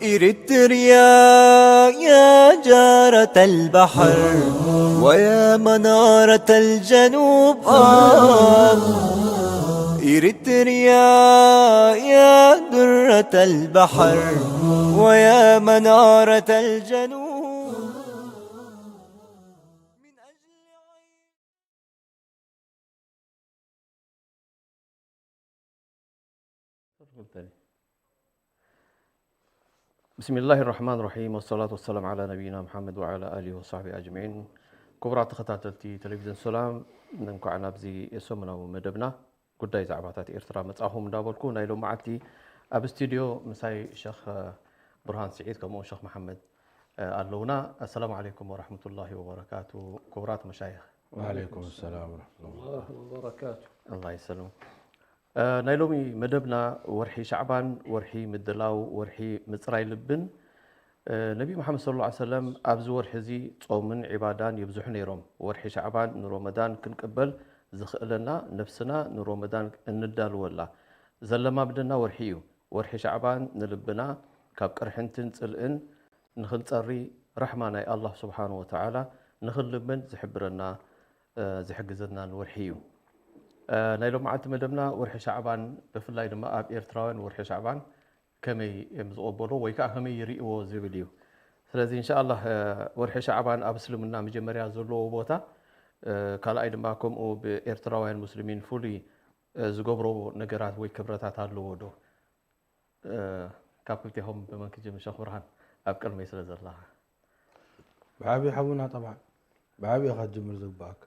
إريتريا يا جارة البحر ويا منارة الجنوب، آه. إريتريا يا درة البحر ويا منارة الجنوب. بسم الله الرحمن الرحيم، والصلاة والسلام على نبينا محمد وعلى آله وصحبه أجمعين. ክቡራት ተኸታተልቲ ቴሌቪዥን ሰላም፣ እንኳዕ ናብዚ ሰሙናዊ መደብና ጉዳይ ዛዕባታት ኤርትራ መጻኹም እንዳበልኩ፣ ናይ ሎም መዓልቲ ኣብ ስቱድዮ ምሳይ ሸኽ ብርሃን ስዒድ ከምኡ ሸኽ መሓመድ ኣለውና። ኣሰላሙ ዓለይኩም ወራህመቱላሂ ወበረካቱ። ክቡራት መሻይኽ። ወዓለይኩም ሰላም ወራህመቱላሂ ወበረካቱ። ኣላህ ይሰልም። ናይ ሎሚ መደብና ወርሒ ሻዕባን፣ ወርሒ ምድላው፣ ወርሒ ምጽራይ ልብን። ነቢ መሓመድ ሰለላሁ ዐለይሂ ወሰለም ኣብዚ ወርሒ እዚ ጾምን ዒባዳን የብዝሑ ነይሮም። ወርሒ ሻዕባን ንሮመዳን ክንቅበል ዝኽእለና፣ ነፍስና ንሮመዳን እንዳልወላ ዘለማምደና ወርሒ እዩ። ወርሒ ሻዕባን ንልብና ካብ ቅርሕንትን ጽልእን ንኽንጸሪ፣ ራሕማ ናይ ኣላህ ስብሓን ወተዓላ ንኽንልምን ዝሕብረና፣ ዝሕግዘናን ወርሒ እዩ። ናይ ሎማዓንቲ መደብና ወርሒ ሻዕባን፣ ብፍላይ ድማ ኣብ ኤርትራውያን ወርሒ ሻዕባን ከመይ እዮም ዝቕበልዎ ወይ ከዓ ከመይ ይርእይዎ ዝብል እዩ። ስለዚ እንሻኣላህ ወርሒ ሻዕባን ኣብ እስልምና መጀመርያ ዘለዎ ቦታ፣ ካልኣይ ድማ ከምኡ ብኤርትራውያን ሙስሊሚን ፍሉይ ዝገብሮ ነገራት ወይ ክብረታት ኣለዎ ዶ? ካብ ክልቴኹም ብመን ክጅምር? ሸኽ ብርሃን፣ ኣብ ቅድመይ ስለ ዘለኻ። ብዓብዪ ሓውና ጠብዓ፣ ብዓብዪ ኢኻ ትጅምር ዝግባኣካ።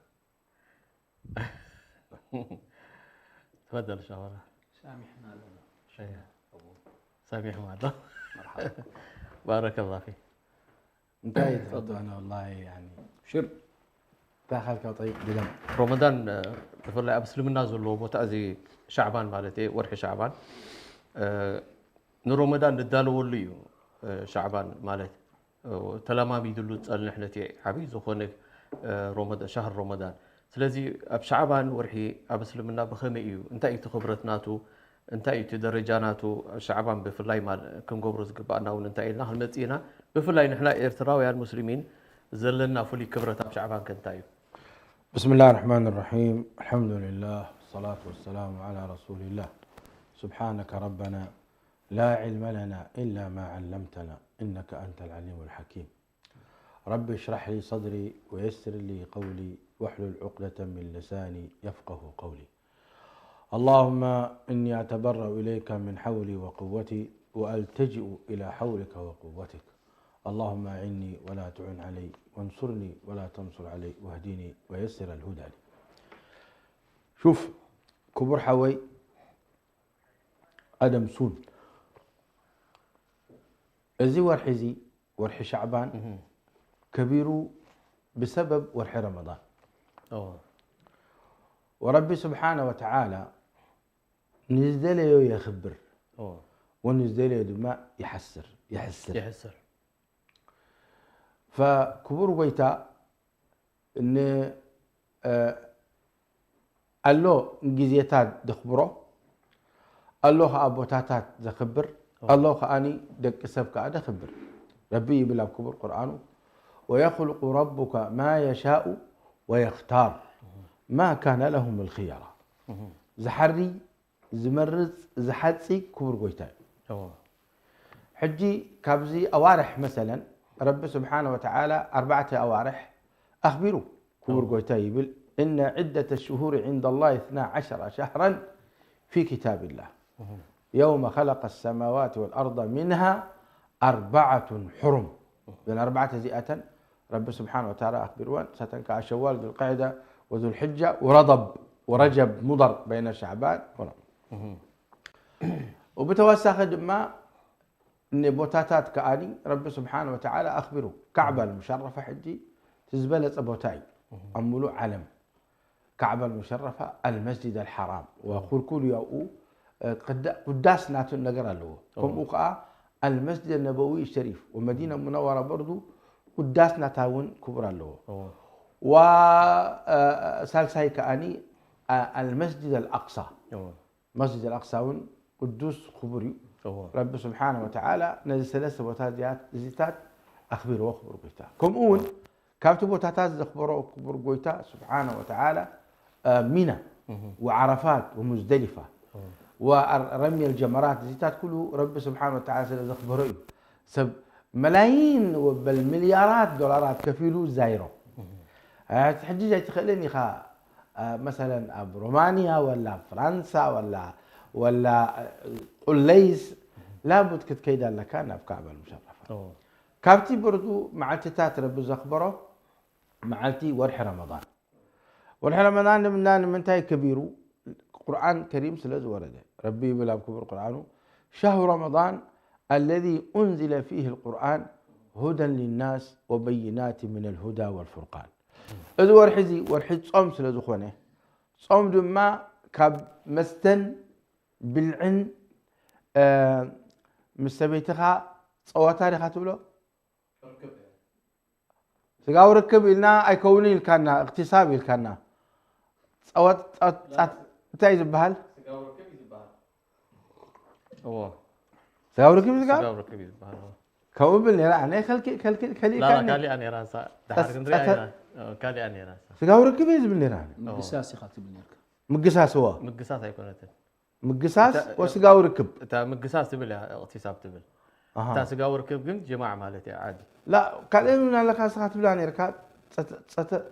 ተፈደል ሸኽ ብርሃን። ሳሚሕና ኣለና። እያ። ሳሚሕና ኣሎ። መርሓባ። ባረከላህ ፊክ። እንታይ ትፈልጦ? ኣነ ወላሂ ያኒ ሽር እንታይ ካልካ ጠይቅ ድገም። ሮመዳን፣ ብፍላይ ኣብ እስልምና ዘለዎ ቦታ፣ እዚ ሻዕባን ማለት እዩ፣ ወርሒ ሻዕባን ንሮመዳን ንዳለወሉ እዩ። ሻዕባን ማለት ተለማሚድሉ ዝጸንሕ ነቲ ዓብይ ዝኾነ ሮመዳን፣ ሻህር ሮመዳን። ስለዚ ኣብ ሻዕባን ወርሒ ኣብ እስልምና ብኸመይ እዩ? እንታይ እዩ እቲ ክብረት ናቱ? እንታይ እዩ እቲ ደረጃ ናቱ? ሻዕባን ብፍላይ ማል-፣ ክንገብሮ ዝግባኣና እውን እንታይ ኢልና ክንመጽእ ኢና? ብፍላይ ንሕና ኤርትራውያን ሙስሊሚን ዘለና ፍሉይ ክብረት ኣብ ሻዕባን ከ እንታይ እዩ? بسم الله الرحمن الرحيم. الحمد لله، والصلاة والسلام على رسول الله. سبحانك ربنا لا علم لنا إلا ما علمتنا إنك أنت العليم الحكيم. رب اشرح لي صدري ويسر لي قولي واحلل عقدة من لساني يفقه قولي. اللهم إني أتبرأ إليك من حولي وقوتي وألتجئ إلى حولك وقوتك. اللهم أعني ولا تعن علي وانصرني ولا تنصر علي واهدني ويسر الهدى لي. شوف، ክቡር ሓወይ ኣደም ሱን፣ እዚ ወርሒ እዚ ወርሒ ሻዕባን ከቢሩ ብሰበብ ወርሒ ረመዳን። ኦ። ወረቢ ስብሓነ ወተዓላ ንዝደለዮ የኽብር፣ ኦ። ወንዝደለዮ ድማ ይሓስር፣ ይሕስር። ይሕስር። ፈክቡር ጎይታ ን-፣ እ፣ ኣሎ ግዜታት ዘኽብሮ፣ ኣሎ ኸዓ ቦታታት ዘኽብር፣ ኣሎ ኸዓኒ ደቂ ሰብ ከኣ ዘኽብር። ረቢ ይብል ኣብ ክቡር ቁርኣኑ፣ "ወየኽሉቁ ረቡከ ማ የሻኡ ወየኽታር ማ ካነ ለሁም ልኽየራ።" ዝሓሪ፣ ዝመርጽ፣ ዝሓጺ ክቡር ጎይታ እዩ። እዎ። ሕጂ ካብዚ ኣዋርሕ መሰለን ረቢ ስብሓነ ወተዓላ ኣርባዕተ ኣዋርሕ ኣኽቢሩ። ክቡር እዎ። ጎይታ ይብል፣ "እነ ዒደተ ሽሁር ዒንደ ላህ እትና ዐሸረ ሸህረን ፊ ኪታብላህ። እዎ። የውመ ኸለቀ ሰማዋት ወልኣርደ ሚንሃ ኣርባዓቱን ሑሩም።" እዘን ኣርባዕተ እዚኣተን ረቢ ስብሓነ ወተዓላ ኣኽቢርወን። ንሳተን ከኣ ሸዋል፣ ዙልቃዕዳ ወዙልሕጃ ወረደብ ወረጀብ ሙደር በይነ ሻዕባን ወረ-፣ እዎ። ወብተወሳኺ ድማ ንቦታታት ከኣኒ ረቢ ስብሓነ ወተዓላ ኣኽቢሩ። ካዕባ ልሙሸረፋ ሕጂ እቲ ዝበለጸ ቦታ እዩ ኣብ ሙሉእ ዓለም። ካዕባ ልሙሸረፋ፣ ኣልመስጂድ ኣልሓራም፣ ወኩልኩል እዩ ኣብኡ፣ እ፣ ቅዳ-፣ ቅዳስ ናቱ ነገር ኣለዎ። ከምኡ ከኣ ኣልመስጂድ ነበዊ ሸሪፍ ወመዲና ሙነወራ በርዱ ውዳስ ናታ እውን ክቡር ኣለዎ። እዎ ወሳልሳይ ከኣኒ ኣልመስጅድ ኣልኣቅሳ እዎ መስጅድ ኣልኣቅሳ እውን ቅዱስ ክቡር እዩ። እዎ ረቢ ስብሓነ ወተዓላ ነዚ ሰለስተ ቦታ እዚኣት- እዚታት ኣኽቢርዎ ክቡር ጎይታ። ከምኡ እውን ካብቲ ቦታታት ዘኽበሮ ክቡር ጎይታ ስብሓነ ወተዓላ እ፣ ሚና ወዓረፋት ወሙዝደሊፋ ወረምየል ጀመራት እዚታት ኩሉ ረቢ ስብሓነ ወተዓላ ስለ ዘኽበሮ እዩ። ሰብ መላይን ወበል ሚልያራት ዶላራት ከፊሉ ዛይሮ። ሕጂ ዘይትኽእልን ኢኻ። መሰለን ኣብ ሮማንያ ወላ ፍራንሳ ወላ ወላ ቁለይስ ላቡድ ክትከይድ ኣለካ ናብ ካዕባ ልሙሸረፋ። ካብቲ ብርዱ መዓልትታት ረቢ ዘኽበሮ መዓልቲ ወርሒ ረመዳን። ወርሒ ረመዳን ንምና ንምንታይ ከቢሩ? ቁርኣን ከሪም ስለ ዝወረደ። ረቢ ይብል ኣብ ክቡር ቁርኣኑ ሻህሩ ረመዳን ኣለዚ ኡንዚለ ፊህ ልቁርኣን ሁደን ሊናስ ወበይናት ምን ልሁዳ ወልፉርቃን። እዚ ወርሒ እዚ ወርሒ ጾም ስለ ዝኾነ ጾም ድማ ካብ መስተን ብልዕን እ፣ ምስ ሰበይትኻ ጸወታ ዲኻ ትብሎ? ስጋዊ ርክብ ኢልና ኣይከውንን ኢልካና፣ እክትሳብ ኢልካና። ጸወት ጸወት ጻት እንታይ እዩ ዝበሃል? እዎ ስጋዊ ርክብ ዝጋ ስጋዊ ርክብ እዩ ዝበሃል። ከምኡ ብል ነራ ኣነ ከልኪ ከልኪ ከልኪ ላላ ካሊኣ ነራ ንሳ ድሓር ክንሪኣ ኢና። ካሊኣ ነራ ንሳ። ስጋዊ ርክብ እዩ ዝብል ነራ ኣነ። ምግሳስ ኢኻ ትብል ነርካ። ምግሳስ እዎ ምግሳስ ኣይኮነትን። ምግሳስ ወስጋዊ ርክብ እታ ምግሳስ ትብል እያ እቕቲሳብ ትብል። ኣሃ። እታ ስጋዊ ርክብ ግን ጅማዕ ማለት እያ ዓዲ። ላ ካልእ ምን ኣለካ ስኻ ትብላ ነርካ ጸተ- ጸተ-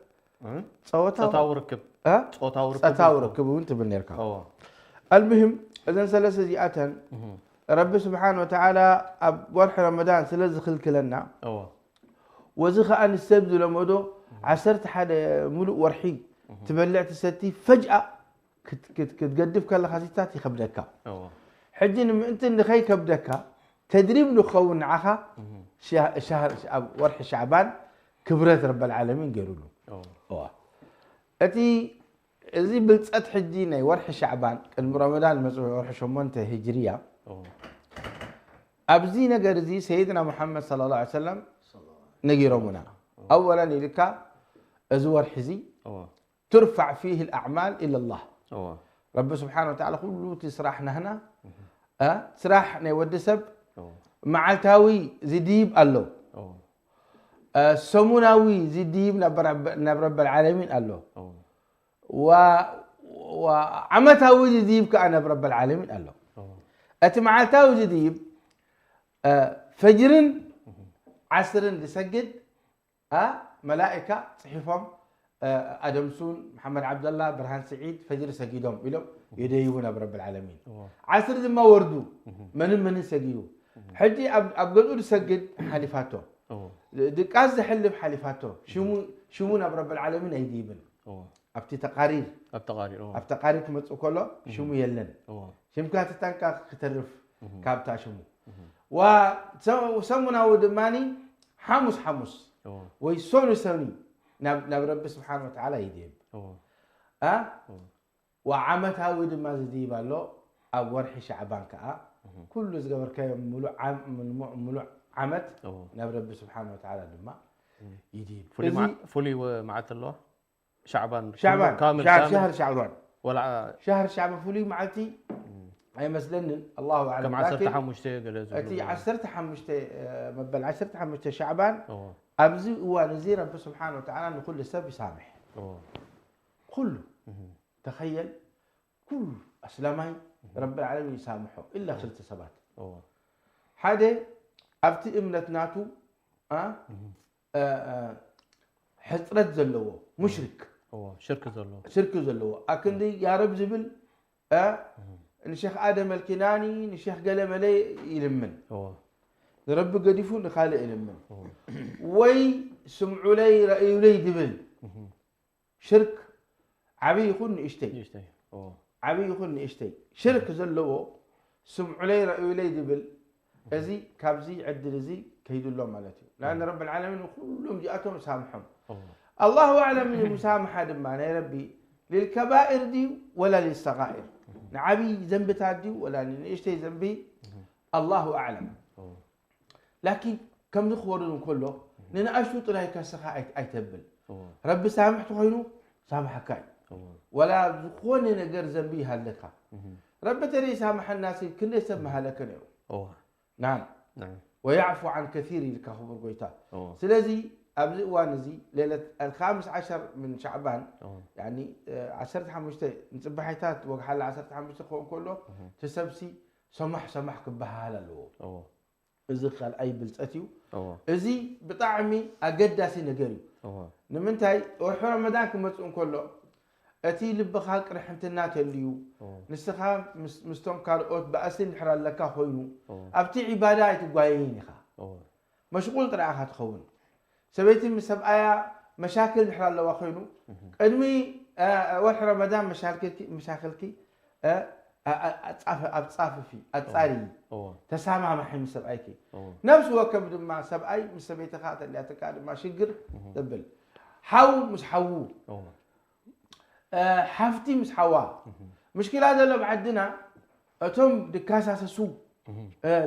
እም? ጸወታ ጾታዊ ርክብ እ? ጾታዊ ርክብ ጸታዊ ይኮን? ርክብ እውን ትብል ነርካ። እዎ ኣልሙሂም እዘን ሰለስተ እዚኣተን እህ፣ ረቢ ስብሓን ወተዓላ ኣብ ወርሒ ረመዳን ስለ ዝኽልክለና እዎ ወዚ ከዓ ንሰብ ዝለመዶ ዓሰርተ ሓደ ሙሉእ ወርሒ ትበልዕ ትሰቲ ፈጅኣ ክት- ክት- ክትገድፍ ከለኻ ሲታት ይኸብደካ። እዎ ሕጂ ንምእንቲ ንኸይከብደካ ተድሪብ ንክኸውን ንዓኻ ሻ- ሻህር- ኣብ ወርሒ ሻዕባን ክብረት ረበል ዓለሚን ገይሩሉ። እዎ እዋ። እቲ እዚ ብልፀት ሕጂ ናይ ወርሒ ሻዕባን ቅድሚ ረመዳን መፅኡ ወርሒ ሸሞንተ ሂጅርያ እዎ ኣብዚ ነገር እዚ ሰይድና ሙሓመድ ሰለላሁ ዐለይሂ ወሰለም ነጊሮምና። ኣወለን ኢልካ እዚ ወርሒ እዚ እዎ ትርፋዕ ፊህ ልኣዕማል ኢለላህ እዎ ረቢ ስብሓን ወተዓላ ኩሉ እቲ ስራሕ ናህና እ፣ ስራሕ ናይ ወዲ ሰብ እዎ መዓልታዊ ዝድይብ ኣሎ። እዎ እ፣ ሰሙናዊ ዝድይብ ናብ ረበ- ናብ ረበል ዓለሚን ኣሎ። እዎ ወ- ወ- ዓመታዊ ዝድይብ ከዓ ናብ ረበል ዓለሚን ኣሎ። እዎ እቲ መዓልታዊ ዝድይብ እ፣ ፈጅርን ዓስርን ዝሰግድ እ፣ መላእካ ፅሒፎም እ፣ ኣደም ሱን፣ መሓመድ ዓብደላ፣ ብርሃን ስዒድ ፈጅሪ ሰጊዶም ኢሎም ይደይቡ ናብ ረብል ዓለሚን። እዎ ዓስር ድማ ወርዱ መንን መንን ሰጊዱ። ሕጂ ኣብ ኣብ ገዝኡ ዝሰግድ ሓሊፋቶ፣ እዎ ድቃስ ዘሕልፍ ሓሊፋቶ፣ ሽሙ ሽሙ ናብ ረብል ዓለሚን ኣይድይብን። እዎ ኣብቲ ተቃሪር ኣብ ተቃሪር እዎ ኣብ ተቃሪር ክመፅእ ከሎ ሽሙ የለን። እዎ ሽምካ ትታንካ ክተርፍ ካብታ ሽሙ ዋ ሰ- ሰሙናዊ ድማ ሓሙስ ሓሙስ እዎ ወይ ሶኒ ሶኒ ናብ ናብ ረቢ ስብሓን ወተዓላ ይድይብ። እዎ ኣ? ወዓመታዊ ድማ ዝድይብ ኣሎ። ኣብ ወርሒ ሻዕባን ከዓ ኩሉ ዝገበርካዮ ሙሉእ ዓም- ሙሉእ ሙሉእ ዓመት እዎ ናብ ረቢ ስብሓን ወተዓላ ድማ ይድይብ። ፍሉይ እዚ መዓ- ፍሉይ ወ- መዓልቲ ኣለዋ ሻዕባን ሻዕባን ካምል ሻ- ካምል ሻህር ሻዕባን ወላ ሻህር ሻዕባን ፍሉይ መዓልቲ ኣይመስለንን። ኣላሁ ኣዕለም። ከም ዓሰርተ ላኪን ሓሙሽተ ገለ ዝብሉ እቲ ዓሰርተ ሓሙሽተ መበል ዓሰርተ ሓሙሽተ ሻዕባን እዎ ኣብዚ እዋን እዚ ረቢ ስብሓን ወተዓላ ንኩሉ ሰብ ይሳምሕ። እዎ ኩሉ ተኸየል ኩሉ ኣስላማይ ረቢ ዓለሚን ይሳምሖ ኢላ ክልተ ሰባት እዎ ሓደ ኣብቲ እምነት ናቱ ኣ፣ እ፣ እ፣ ሕፅረት ዘለዎ ሙሽሪክ እዎ ሽርክ ዘለዎ ሽርክ ዘለዎ ኣክንዲ ያረብ ዝብል እ፣ ንሼክ ኣደም ኣልኪናኒ ንሼክ ገለመለ ይልምን እዎ ንረቢ ገዲፉ ንካልእ ይልምን እዎ ወይ ስምዑለይ ረእዩለይ ዝብል ሽርክ ዓብዪ ይኹን ንእሽተይ ንእሽተይ እዎ ዓብዪ ይኹን ንእሽተይ ሽርክ ዘለዎ ስምዑለይ ረእዩለይ ዝብል እዚ ካብዚ ዕድል እዚ ከይዱ ኣሎ ማለት እዩ። ንኣን ረብ ዓለሚን ንኩሎም እዚኣቶም ሳምሖም። እዎ ኣላሁ ኣዕለም ምሳምሓ ድማ ናይ ረቢ ልልከባኢር ድዩ ወላ ልሰጋኢር ንዓብዪ ዘንብታት ድዩ ወላ ንንእሽተይ ዘንቢ ኣላሁ ኣዕለም። እዎ ላኪን ከምዚ ክወርድ እንከሎ ንንኣሽቱ ጥራይ ከስኻ ኣይት- ኣይተብል። ረቢ ሳምሕ ተኾይኑ ሳምሓካ እዩ። ወላ ዝኾነ ነገር ዘንቢ ይሃለካ። ረቢ ተደይ ሳምሓናሲ ክንደይ ሰብ መሃለከ ነይሩ። ናም ወያዕፉ ዓን ከሲር ኢልካ ክቡር ጎይታ። ስለዚ ኣብዚ እዋን እዚ ሌለት ኣልካምስ ዓሸር ምን ሻዕባን ያኒ ዓሰርተ ሓሙሽተ ንፅባሒታት ወግሓላ ዓሰርተ ሓሙሽተ ክኸውን ከሎ እቲ ሰብሲ ሰማሕ ሰማሕ ክበሃል ኣለዎ። እዚ ካልኣይ ብልፀት እዩ። እዚ ብጣዕሚ ኣገዳሲ ነገር እዩ። ንምንታይ ወርሒ ረመዳን ክመፅእ እንከሎ እቲ ልብኻ ቅርሕንትና ተልዩ ንስኻ ምስቶም ካልኦት ባእሲ እንድሕር ኣለካ ኮይኑ ኣብቲ ዒባዳ ኣይትጓየይን ኢኻ። መሽቁል ጥራይ ኢኻ ትኸውን። ሰበይቲ ምስ ሰብኣያ መሻክል እንድሕር ኣለዋ ኮይኑ ቅድሚ ወርሒ ረመዳን መሻክልኪ ኣፃፍፊ ኣፃሪ ተሳማማሒ ምስ ሰብኣይኪ። ነብሲ ወከፍ ድማ ሰብኣይ ምስ ሰበይትኻ ተልያትካ ድማ ሽግር ተብል። ሓው ምስ ሓዉ ሓፍቲ ምስ ሓዋ ምሽኪላ ዘሎ ብዓድና እቶም ድካሳሰሱ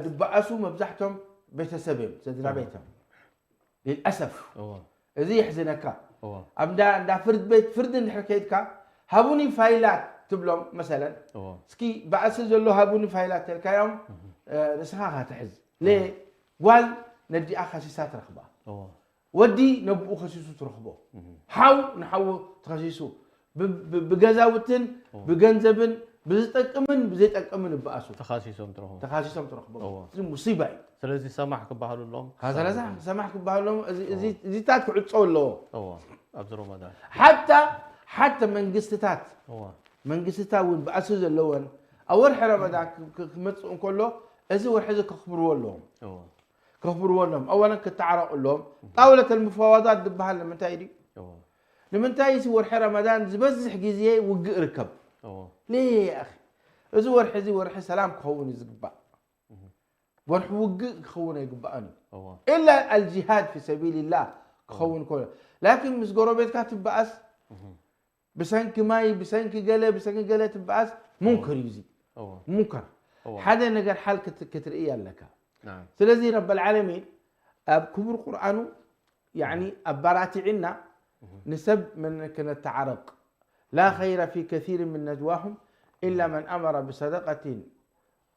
ድበኣሱ መብዛሕቶም ቤተሰብ እዮም ስድራ ቤቶም። ልልኣሰፍ እዚ የሕዝነካ። ኣብ እንዳ ፍርድ ቤት ፍርዲ እንድሕር ከይድካ ሃቡኒ ፋይላት ትብሎም መሰለን እስኪ ባእሲ ዘሎ ሃቡኒ ፋይላት ተልካዮም ንስኻ ካትሕዝ ለ ጓል ነዲኣ ከሲሳ ትረኽባ። ወዲ ነብኡ ከሲሱ ትረኽቦ። ሓው ንሓው ተኸሲሱ ብገዛውትን ብገንዘብን ብዝጠቅምን ብዘይጠቅምን ይበኣሱ። ተኻሲሶም ትረኽቦ። ተኻሲሶም ትረኽቦ። እዚ ሙሲባ እዩ። ስለዚ ሰማሕ ክበሃሉ ኣለዎም። ስለዚ ሰማሕ ክበሃሉ ኣለዎም። እዚታት ክዕጾ ኣለዎ። ኣብዚ ረመዳን ሓታ ሓተ መንግስትታት መንግስትታት እውን ባእሲ ዘለወን ኣብ ወርሒ ረመዳን ክመፅእ እንከሎ እዚ ወርሒ እዚ ከኽብርዎ ኣለዎም። ከኽብርዎ ኣለዎም። ኣወለን ክተዓረቑ ኣለዎም። ጣውለት ኣልሙፋዋዳት ዝበሃል ንምንታይ ድዩ? ንምንታይ እዚ ወርሒ ረመዳን ዝበዝሕ ግዜ ውግእ ርከብ? ሌ ኣኺ እዚ ወርሒ እዚ ወርሒ ሰላም ክኸውን እዩ ዝግባእ። ወርሒ ውግእ ክኸውን ኣይግባእን እዩ። ኢላ ኣልጂሃድ ፊ ሰቢልላህ ክኸውን ከሎ ላኪን ምስ ጎረቤትካ ትበኣስ ብሰንኪ ማይ ብሰንኪ ገለ ብሰንኪ ገለ ትበኣስ ሙንከር እዩ እዚ። ሙንከር ሓደ ነገር ሓል ክትርኢ ኣለካ። ስለዚ ረብ ልዓለሚን ኣብ ክቡር ቁርኣኑ ኣባራቲዕና ንሰብ ክነተዓረቕ ላ ኸይረ ፊ ከሲር ምን ነጅዋሁም ኢላ መን ኣመረ ብሰደቀትን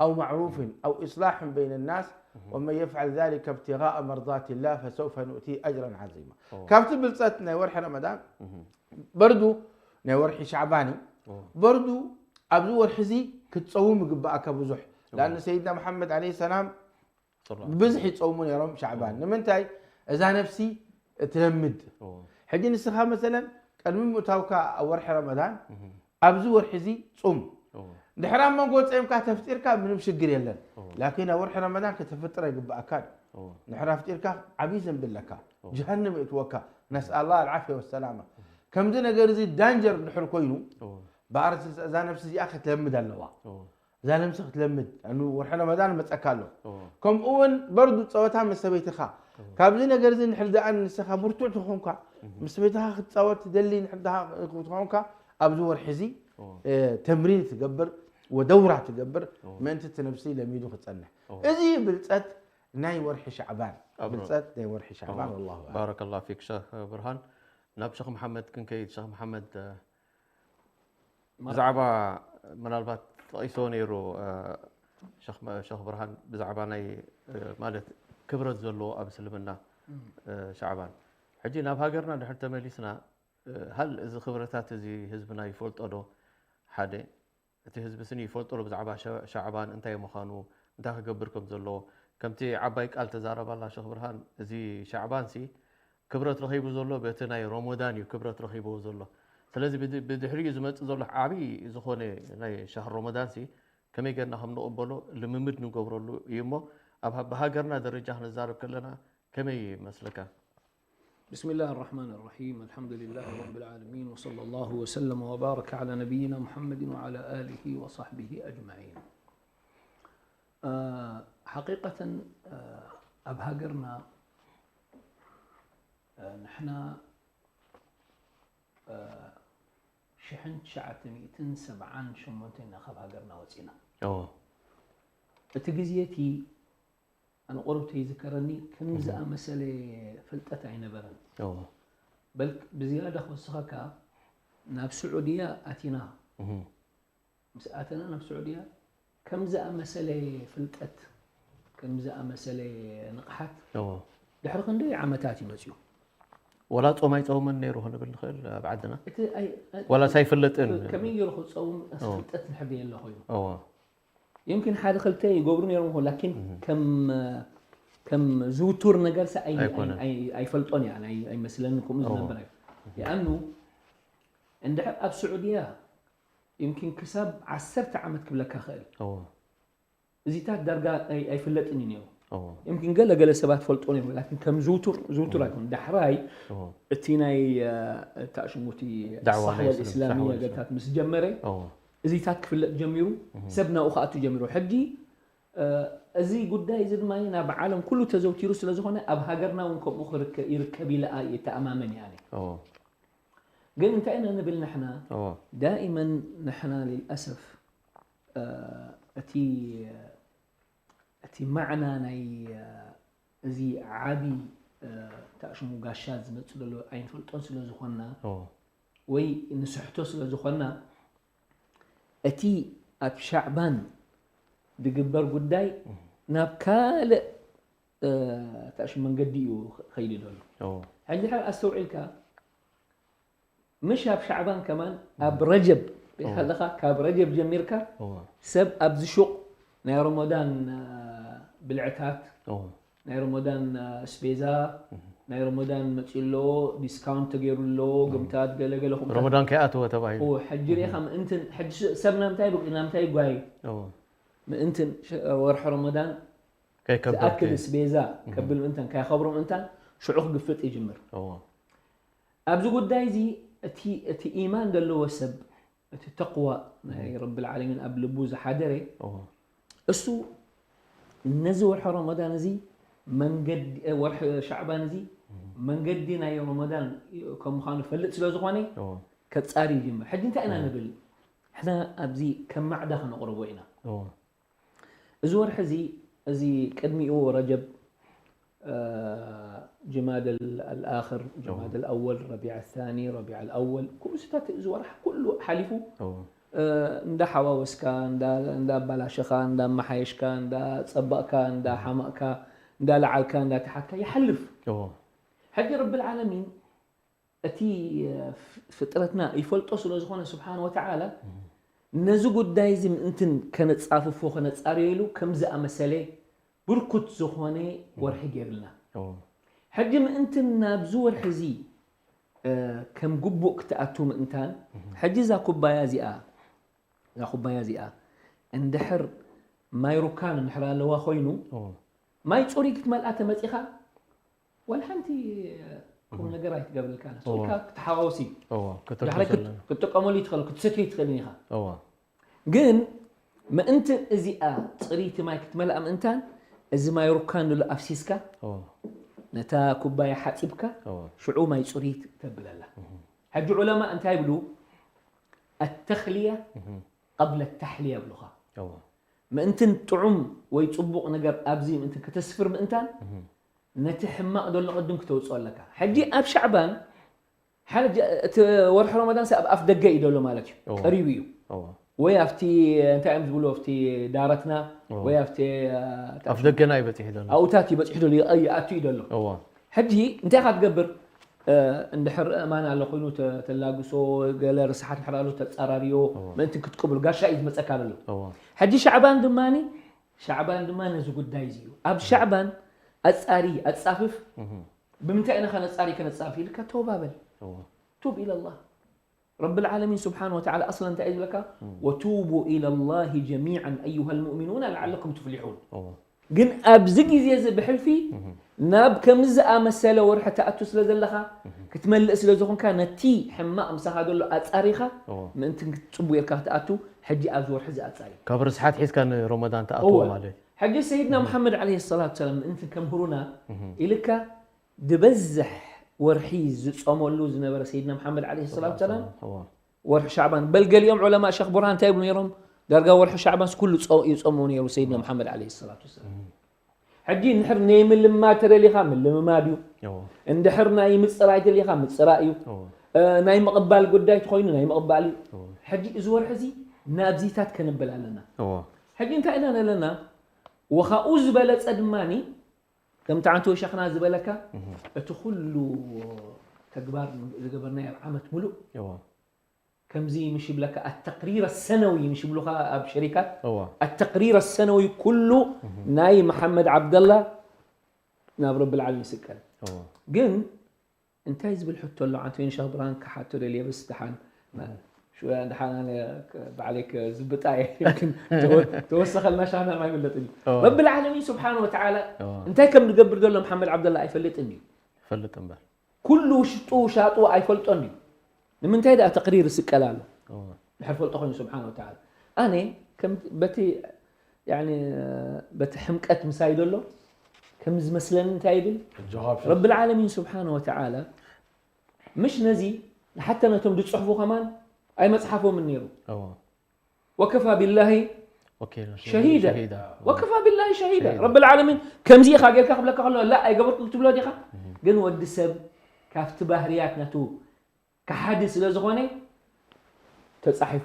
أو معروف أو إصلاح بين الناس ومن يفعل ذلك ابتغاء مرضات الله فسوف نؤتيه أجرا عظيما. ካብቲ ብልፀት ናይ ወርሒ ረመዳን በርዱ ናይ ወርሒ ሻዕባን እዩ። በርዱ ኣብዚ ወርሒ እዚ ክትፀውም ይግባኣካ ብዙሕ። ላን ሰይድና መሓመድ ዓለይሂ ሰላም ብብዝሒ ይፀውሙ ነይሮም ሻዕባን። ንምንታይ? እዛ ነፍሲ እትለምድ። ሕጂ ንስኻ መሰለን ቅድሚ ምእታውካ ኣብ ወርሒ ረመዳን ኣብዚ ወርሒ እዚ ፁም። ድሕሪ ኣብ መንጎ ፀምካ ተፍጢርካ ምንም ሽግር የለን። ላኪን ኣብ ወርሒ ረመዳን ከተፍጥር ኣይግባኣካን። ድሕሪ ኣፍጢርካ ዓብዪ ዘንቢ ኣለካ። ጀሃንም የእትወካ። ነስኣላ ኣልዓፍያ ወሰላማ። ከምዚ ነገር እዚ ዳንጀር ድሕር ኮይኑ ብኣር እዛ ነብሲ እዚኣ ክትለምድ ኣለዋ። እዛ ነብሲ ክትለምድ ኣኑ ወርሒ ረመዳን መፀካ ኣሎ። ከምኡ እውን በርዱ ፀወታ ምስ ሰበይትኻ ካብዚ ነገር እዚ ንሕር ደኣ ንስኻ ብርቱዕ ተኾንካ ምስ ሰበይትኻ ክትፃወት ትደሊ ንሕር ደኣ ተኾንካ ኣብዚ ወርሒ እዚ ተምሪን ትገብር ወደውራ ትገብር ምእንቲ እቲ ነብሲ ለሚዱ ክፀንሕ። እዚ ብልፀት ናይ ወርሒ ሻዕባን ብልፀት ናይ ወርሒ ሻዕባን። ወላሁ ኣዕለም። ባረከላሁ ፊክ ሸኽ ብርሃን። ናብ ሸኽ መሓመድ ክንከይድ ሸኽ መሓመድ ብዛዕባ ምናልባት ጠቒስዎ ነይሩ ሸኽ ብርሃን ብዛዕባ ናይ ማለት ክብረት ዘለዎ ኣብ እስልምና ሻዕባን። ሕጂ ናብ ሃገርና ድሕር ተመሊስና ሃል እዚ ክብረታት እዚ ህዝብና ይፈልጦ ዶ? ሓደ እቲ ህዝቢ ስኒ ይፈልጦ ዶ ብዛዕባ ሻዕባን እንታይ ምዃኑ እንታይ ክገብር ከም ዘለዎ ከምቲ ዓባይ ቃል ተዛረባላ ሸኽ ብርሃን እዚ ሻዕባን ሲ ክብረት ረኺቡ ዘሎ በቲ ናይ ሮሞዳን እዩ ክብረት ረኺብዎ ዘሎ። ስለዚ ብድሕሪኡ ዝመፅእ ዘሎ ዓብዪ ዝኾነ ናይ ሻህር ሮሞዳን ሲ ከመይ ገርና ከም ንቕበሎ ልምምድ ንገብረሉ እዩ እሞ ኣብ ብሃገርና ደረጃ ክንዛረብ ከለና ከመይ ይመስለካ? بسم الله الرحمن الرحيم. الحمد لله رب العالمين. وصلى الله وسلم وبارك على نبينا محمد وعلى آله وصحبه أجمعين. حقيقة ኣብ ሃገርና ንሕና ሽሕን ትሽዓተ ሚእትን ሰብዓን ሸሞንተን ኢና ካብ ሃገርና ወፂና። እቲ ግዜ እቲ ኣነ ቁሩብ ተይዝከረኒ ከም ዝኣመሰለ ፍልጠት ኣይነበረን። እዎ በል ብዝያዳ ክወስኸካ ናብ ስዑድያ ኣቲና እህ ምስ ኣተና ናብ ስዑድያ ከም ዝኣመሰለ ፍልጠት ከም ዝኣመሰለ ንቕሓት እዎ ድሕሪ ክንደይ ዓመታት እዩ መፅዩ። ወላ ጾም ኣይጸውምን ነይሩ ክንብል ንኽእል ኣብ ዓድና እቲ ኣይ- ኣይ- ወላ ሳይፍለጥን ከመይ ገይሩ ክፀውም ፍልጠት ንሕር የለ ኮይኑ እዎ يمكن ሓደ ክልተ ይገብሩ ነይሮም ይኾን ላኪን ከም ከም ዝውቱር ነገር ሰ ኣይ- ኣይኮነን። ኣይ- ኣይፈልጦን እያ ናይ- ኣይመስለኒ ከምኡ ዝነበር እዩ የኣኑ እንድሕር ኣብ ስዑድያ يمكن ክሳብ ዓሰርተ ዓመት ክብለካ ክእል እዎ እዚታት ዳርጋ ኣይ- ኣይፍለጥን እዩ ነይሩ እዎ يمكن ገለ ገለ ሰባት ፈልጦ ነይሩ ላኪን ከም ዝውቱር ዝውቱር ኣይኮን ዳሕራይ እዎ እቲ ናይ ታሽሙቲ ዳዕዋ ናይ ሳህወል እስላም- ኢስላሚያ ሳህወል ገታት ምስ ጀመረ እዎ እዚታት ክፍለጥ ጀሚሩ ሰብ ናብኡ ክኣቱ ጀሚሩ ሕጂ እ፣ እዚ ጉዳይ እዚ ድማ ናብ ዓለም ኩሉ ተዘውቲሩ ስለ ዝኾነ ኣብ ሃገርና እውን ከምኡ ክርከ- ይርከብ ኢለ እየ ተኣማመን እየ ኣነ እዎ ግን እንታይ ኢና ንብል ንሕና እዎ دائما نحن للأسف እ፣ እቲ እቲ ማዕና ናይ እ፣ እዚ ዓቢ እ፣ ታሽሙ ጋሻ ዝመጽእ ዘሎ ኣይንፈልጦን ስለ ዝኾንና እዎ ወይ ንስሕቶ ስለ ዝኾንና እቲ ኣብ ሻዕባን ዝግበር ጉዳይ ናብ ካልእ እ፣ ታሽ መንገዲ እዩ ከይዱ ዘሎ እዎ ሕጂ ድሕር ኣስተውዒልካ ምሽ ኣብ ሻዕባን ከማን ኣብ ረጀብ ሪኢኻ ኣለኻ ካብ ረጀብ ጀሚርካ እዎ ሰብ ኣብዚ ሹቕ ናይ ረመዳን እ፣ ብልዕታት እዎ ናይ ረመዳን እ፣ ስቤዛ ናይ ረመዳን መፂኡ ኣሎ ዲስካውንት ተገይሩ ኣሎ ግምታት ገለገለ ከምታት ረመዳን ከይኣተወ ተባሂሉ እዎ ሕጂ ሪኢኻ ምእንትን ሕጂ ስ- ሰብ ናምታይ ብቂ ናምታይ ይጓይ እዎ ምእንትን ሽ- ወርሒ ረመዳን ከይከብር ዝኣክል ስቤዛ ከብል ምእንታን ካይኸብሮ ምእንታን ሽዑ ክግፍጥ ይጅምር እዎ ኣብዚ ጉዳይ እዚ እቲ እቲ ኢማን ዘለዎ ሰብ እቲ ተቕዋ ናይ ረቢ ልዓለሚን ኣብ ልቡ ዝሓደረ እዎ እሱ ነዚ ወርሒ ረመዳን እዚ መንገዲ እ፣ ወርሒ ሻዕባን እዚ መንገዲ ናይ ረመዳን ከም ምዃኑ ፈልጥ ስለ ዝኾነ እዎ ከጻሪ ይጅምር ሕጂ እንታይ ኢና ንብል ሕና ኣብዚ ከም ማዕዳ ክነቕርቦ ኢና እዎ እዚ ወርሒ እዚ እዚ ቅድሚኡ ረጀብ እ፣ ጅማድ ኣልኣኽር ጅማድ ኣልኣወል ረቢዕ ኣሳኒ ረቢዕ ኣልኣወል ኩሉ ስታት እዚ ወርሒ ኩሉ ሓሊፉ እዎ እ፣ እንዳሓዋወስካ እንዳ- እንዳኣባላሸኻ እንዳመሓየሽካ እንዳፀበቕካ እንዳሓመቕካ እንዳለዓልካ እንዳተሓትካ ይሓልፍ እዎ ሕጂ ረቢ ልዓለሚን እቲ እ፣ ፍ- ፍጥረትና ይፈልጦ ስለ ዝኾነ ስብሓን ወተዓላ ነዚ ጉዳይ እዚ ምእንትን ከነፃፍፎ ከነፃርዮ ኢሉ ከም ዝኣመሰለ ብርኩት ዝኾነ ወርሒ ገይርልና እዎ ሕጂ ምእንትን ናብዚ ወርሒ እዚ እ፣ ከም ግቡእ ክትኣቱ ምእንታን ሕጂ እዛ ኩባያ እዚኣ እዛ ኩባያ እዚኣ እንድሕር ማይ ሩካን እንድሕር ኣለዋ ኮይኑ እዎ ማይ ፅሩይ ክትመልኣ ተመፂኻ ዋላ ሓንቲ ቁም ነገር ኣይትገብርልካ እዎ። ኢልካ ክትሓዋውሲ እዎ ዳሕራይ ክትርክብ ክት- ክትጥቀመሉ ይትኽእል ክትሰትዮ ይትኽእል ኢኻ እዎ ግን ምእንቲ እዚኣ ፅሪቲ ማይ ክትመልኣ ምእንታን እዚ ማይ ሩካን ንሉ ኣፍሲስካ እዎ ነታ ኩባያ ሓፂብካ እዎ ሽዑ ማይ ፅሩይ ተብለላ ሕጂ ዑለማ እንታይ ይብሉ ኣተኽልያ ቀብለ ታሕልያ ይብሉኻ እዎ ምእንትን ጥዑም ወይ ፅቡቕ ነገር ኣብዚ ምእንትን ከተስፍር ምእንታን ነቲ ሕማቕ ዘሎ ቅድም ክተውፅኦ ኣለካ ሕጂ ኣብ ሻዕባን ሓደ ጀ- እቲ ወርሒ ረመዳን ኣብ ኣፍ ደገ እዩ ዘሎ ማለት እዩ እዎ። ቀሪቡ እዩ እዎ ወይ ኣብቲ እንታይ እዮም ዝብሉ ኣብቲ ዳረትና እዎ። ወይ ኣብቲ ኣፍ ደገና ይበፂሑ ዘሎ ኣብኡታት እዩ በፂሑ ዘሎ ይኣቱ እዩ ዘሎ እዎ ሕጂ እንታይ ኢኻ ትገብር እ፣ እንድሕር እማን ኣሎ ኮይኑ ተ- ተላግሶ ገለ ርስሓት እንድሕር ኣሎ ተፃራርዮ ምእንቲ ክትቅብሉ ጋሻ እዩ ዝመፀካ ዘሎ እዎ ሕጂ ሻዕባን ድማ ሻዕባን ድማ ነዚ ጉዳይ እዚ እዩ ኣብ ሻዕባን ኣፃሪ ኣፃፍፍ ብምንታይ ኢና ከነፃሪ ከነፃፍፍ ኢልካ ተወባበል እዎ ቱብ ኢለላህ ረቢ ልዓለሚን ስብሓን ወተዓላ ኣስላ እንታይ እዩ ዝብለካ ወቱቡ ኢለላህ ጀሚዓን ኣዩሃ ልሙእሚኑና ለዓለኩም ትፍሊሑን እዎ ግን ኣብዚ ግዜ እዚ ብሕልፊ ናብ ከምዚ ዝኣመሰለ ወርሒ ትኣቱ ስለ ዘለኻ ክትመልእ ስለ ዝኾንካ ነቲ ሕማቕ ምሳኻ ዘሎ ኣፃሪኻ እዎ ምእንቲ ክትፅቡ ኢልካ ክትኣቱ ሕጂ ኣብዚ ወርሒ እዚ ኣፃሪ ካብ ርስሓት ሒዝካ ንሮመዳን ትኣትዎ እወ። ማለት ሕጂ ሰይድና ሙሓመድ ዓለይሂ ሰላቱ ሰላም ምእንቲ ከምህሩና ኢልካ ዝበዝሕ ወርሒ ዝጾመሉ ዝነበረ ሰይድና ሙሓመድ ዓለይሂ ሰላቱ ሰላም እዎ ወርሒ ሻዕባን በል ገሊኦም ዑለማ ሸኽ ቡርሃን እንታይ ይብሉ ነይሮም ዳርጋ ወርሒ ሻዕባንስ ኩሉ ጾ- ይጾሙ ነይሩ ሰይድና ሙሓመድ ዓለይሂ ሰላቱ ሰላም ሕጂ እንድሕር ናይ ምልማድ ተደሊኻ ምልምማድ እዩ። እዎ እንድሕር ናይ ምፅራይ ተደሊኻ ምፅራይ እዩ። እዎ እ፣ ናይ ምቕባል ጉዳይ ተኾይኑ ናይ ምቕባል እዩ። እዎ ሕጂ እዚ ወርሒ እዚ ናብዚታት ከንብል ኣለና። እዎ ሕጂ እንታይ ኢና ዘለና? ወኻኡ ዝበለፀ ድማኒ ከምቲ ዓንቶ ሸኽና ዝበለካ እቲ ኩሉ ተግባር ዝገበርናዮ ኣብ ዓመት ሙሉእ እዎ ከምዚ ምሽ ይብለካ ኣተቅሪር ሰነዊ ምሽ ይብሉኻ ኣብ ሸሪካት እዎ ኣተቅሪር ሰነዊ ኩሉ ናይ መሓመድ ዓብደላ ናብ ረብል ዓለሚን ይስቀል። እዎ ግን እንታይ ዝብል ሕቶ ኣሎ? ዓንቶ ወይን ሸኽ ብርሃን ክሓቶ ደልየ በስ ደሓን ሽወያ ደሓን ኣነ ባዕለይ ዝብጣ እየ። ግን ተወ- ተወሰኸልና ሻና ማይበለጥኒ እዎ። ረብል ዓለሚን ስብሓን ወተዓላ እዎ እንታይ ከም ዝገብር ዘሎ መሓመድ ዓብደላ ኣይፈልጥን እዩ። ፈልጥ እምበር ኩሉ ውሽጡ ሻጡ ኣይፈልጦን እዩ። ንምንታይ ደኣ ተቅሪር ይስቀል ኣሎ? እዎ ድሕር ፈልጦ ኮይኑ ስብሓን ወተዓላ ኣነ ከም በቲ ያኒ በቲ ሕምቀት ምሳይ ዘሎ ከም ዝመስለኒ እንታይ ይብል ሕጂ ካብ ረብል ዓለሚን ስብሓን ወተዓላ ምሽ ነዚ ንሓተ ነቶም ዝፅሕፉ ከማን ኣይመፅሓፎምን ነይሩ። እዎ ወከፋ ቢላሂ ወኪል ሸሂዳ። ሸሂዳ ወከፋ ቢላሂ ሸሂዳ ሸሂዳ። ረብል ዓለሚን ከምዚ ኢኻ ጌርካ ክብለካ ከሎ ላ ኣይገበርኩ ክትብሎ ዲኻ? ግን ወዲ ሰብ ካብቲ ባህርያት ናቱ ከሓዲ ስለ ዝኾነ ተጻሒፉ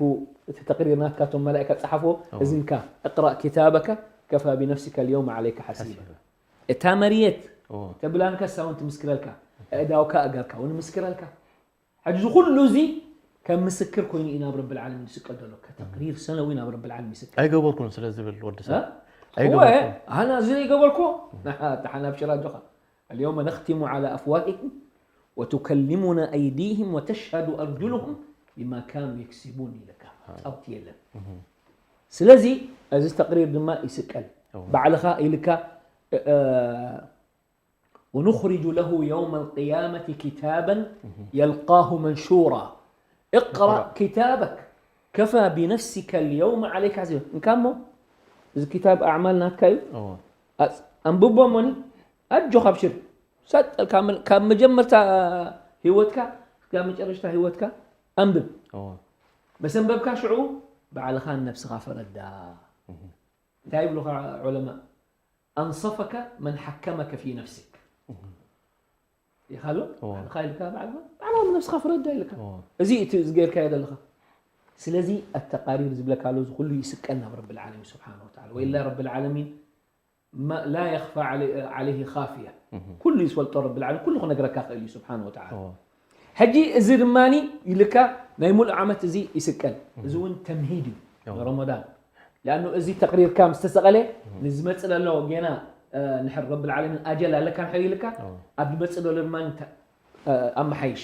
እቲ ተቅሪር ናትካ ቶም መላእካ ጸሓፎ እዎ። እዝንካ እቅራእ ኪታበካ ከፋ ብነፍሲካ ልየውም ዓለይካ ሓሲባ። እታ መርየት እዎ ተብላንካ ሳውን ትምስክረልካ፣ ኣእዳውካ እገርካ እውን ምስክረልካ። ሕጂ እዚ ኩሉ እዚ ከም ምስክር ኮይኑ እዩ ናብ ረብል ዓለሚን ዝስቀል ዘሎ። ከተቅሪር ሰነዊ ናብ ረብል ዓለሚን ይስቀል። ኣይገበርኩን ስለ ዝብል ወዲ ሰብ እ? ኣይገበርኩን እወ፣ ኣና እዚ ዘይገበርኩ ንሓ- ተሓናብ ሽራጆኻ። اليوم نختم على أفواههم وتكلمنا أيديهم وتشهد أرجلهم بما كانوا يكسبون ኢለካ። ጻውቲ የለን። ስለዚ እዚ ተቅሪር ድማ ይስቀል። እዎ። ባዕልኻ ኢልካ እ፣ እ፣ ونخرج له يوم القيامة كتابا يلقاه منشورا اقرأ كتابك كفى بنفسك اليوم عليك حسيبا። እንካ እሞ እዚ ክታብ ኣዕማል ናትካ እዩ። እዎ ኣጽ- ኣንብቦ እሞኒ ኣጆኻ ኣብሽር። ሰጥ ካብ መ- ካብ መጀመርታ ህይወትካ ካብ መጨረሽታ ህይወትካ ኣንብብ። እዎ መሰንበብካ ሽዑ ባዕልኻን ነብስኻ ፈረዳ። እንታይ ይብሉኻ ዑለማ? أنصفك من حكمك في نفسك. ይኻሉ እዎ። ንኻ ኢልካ ባዕልኻ ባዕልኻ ነብስኻ ፍረዳ ኢልካ እዎ እዚ እቲ ዝገርካዮ ዘለኻ። ስለዚ ኣተቃሪር ዝብለካ ኣሎ እዚ ኩሉ ይስቀል ናብ ረብል ዓለሚን ስብሓን ወተዓላ። ወኢላ ረብል ዓለሚን ማ- ላ የኽፋ ዓለ- ዓለይሂ ካፍያ። ኩሉ ይዝፈልጦ ረብል ዓለሚን ኩሉ ክነግረካ ክእል እዩ ስብሓን ወተዓላ። እዎ ሕጂ እዚ ድማ ኢልካ ናይ ሙሉእ ዓመት እዚ ይስቀል። እዚ እውን ተምሂድ እዩ እዎ። ንረመዳን። ሊኣኑ እዚ ተቅሪርካ ምስ ተሰቀለ ንዝመፅእ ዘሎ ጌና እ፣ ንሕር ረብል ዓለሚን ኣጀል ኣለካ ንሕር ኢልካ እዎ ኣብ ዝመፅእ ዘሎ ድማ ተ- እ፣ ኣመሓይሽ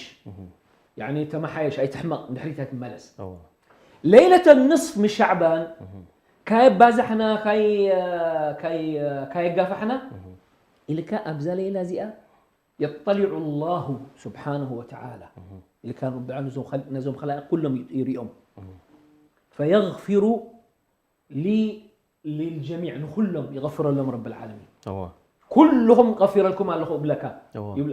ያኒ ተመሓየሽ ኣይትሕመቕ ንድሕሪት ኣይትመለስ። እዎ ለይለተ ንስፍ ምን ሻዕባን ካየባዛሕና ካይ- ካይ- ካየጋፋሕና ኢልካ ኣብዛ ለይላ እዚኣ يطلع الله سبحانه وتعالى ኢልካ ረቢ ዓለሚን ነዞም ኸል- ነዞም ኸላኢቅ ኩሎም ይሪኦም فيغفر ل- للجميع ንኹሎም ይغፍረሎም ረብል ዓለሚን። እዎ ኩልኹም غفرلكم ኣለኹ እብለካ እዎ ይብለ።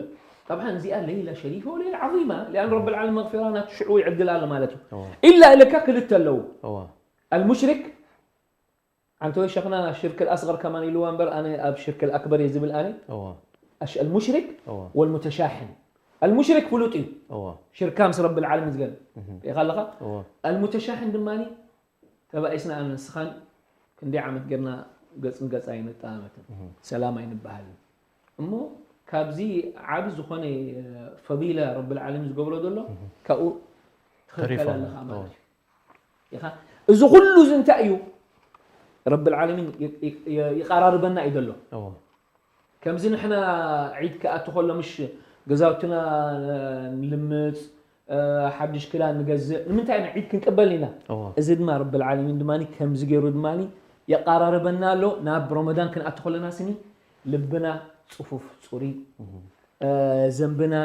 طبعا እዚኣ ለይላ ሸሪፈ ወለይላ ዓظيمة لأن ረብል ዓለሚን መغفرة ናቱ ሽዑ ይዕድል ኣሎ ማለት እዩ። እዎ ኢላ ኢለካ ክልተ ኣለዉ እዎ المشرك ዓንተ ወይ ሸኽና ሽርክ الأصغر ከማን ኢልዋ እምበር ኣነ ኣብ ሽርክ الأكبر እየ ዝብል ኣነ እዎ أش- المشرك እዎ والمتشاحن المشرك ፍሉጥ እዩ እዎ ሽርካ ምስ ረብል ዓለሚን ዝገል ኢኻ ኣለኻ እዎ المتشاحن ድማ ተባኢስና ኣነ ንስኻን ክንደይ ዓመት ጌርና ገጽ ንገጽ ኣይንጠማመትን ሰላም ኣይንበሃልን እሞ ካብዚ ዓቢ ዝኾነ ፈዲላ ረብል ዓለሚን ዝገብሮ ዘሎ ካብኡ ትኽልከል ተሪፎም። ኣለኻ ማለት እዎ እዩ ኢኻ እዚ ኩሉ እዚ እንታይ እዩ ረብል ዓለሚን ይ- ይ- ይ- ይቐራርበና እዩ ዘሎ እዎ ከምዚ ንሕና ዒድ ክኣቱ ከሎ ምሽ ገዛውትና ንልምፅ ሓድሽ ክዳን ንገዝእ ንምንታይ ኢና ዒድ ክንቅበል ኢና እዎ እዚ ድማ ረብል ዓለሚን ድማ ከምዚ ገይሩ ድማ የቃራርበና ኣሎ ናብ ረመዳን ክንኣቱ ከለና ስኒ ልብና ፅፉፍ ፅሩይ ዘንብና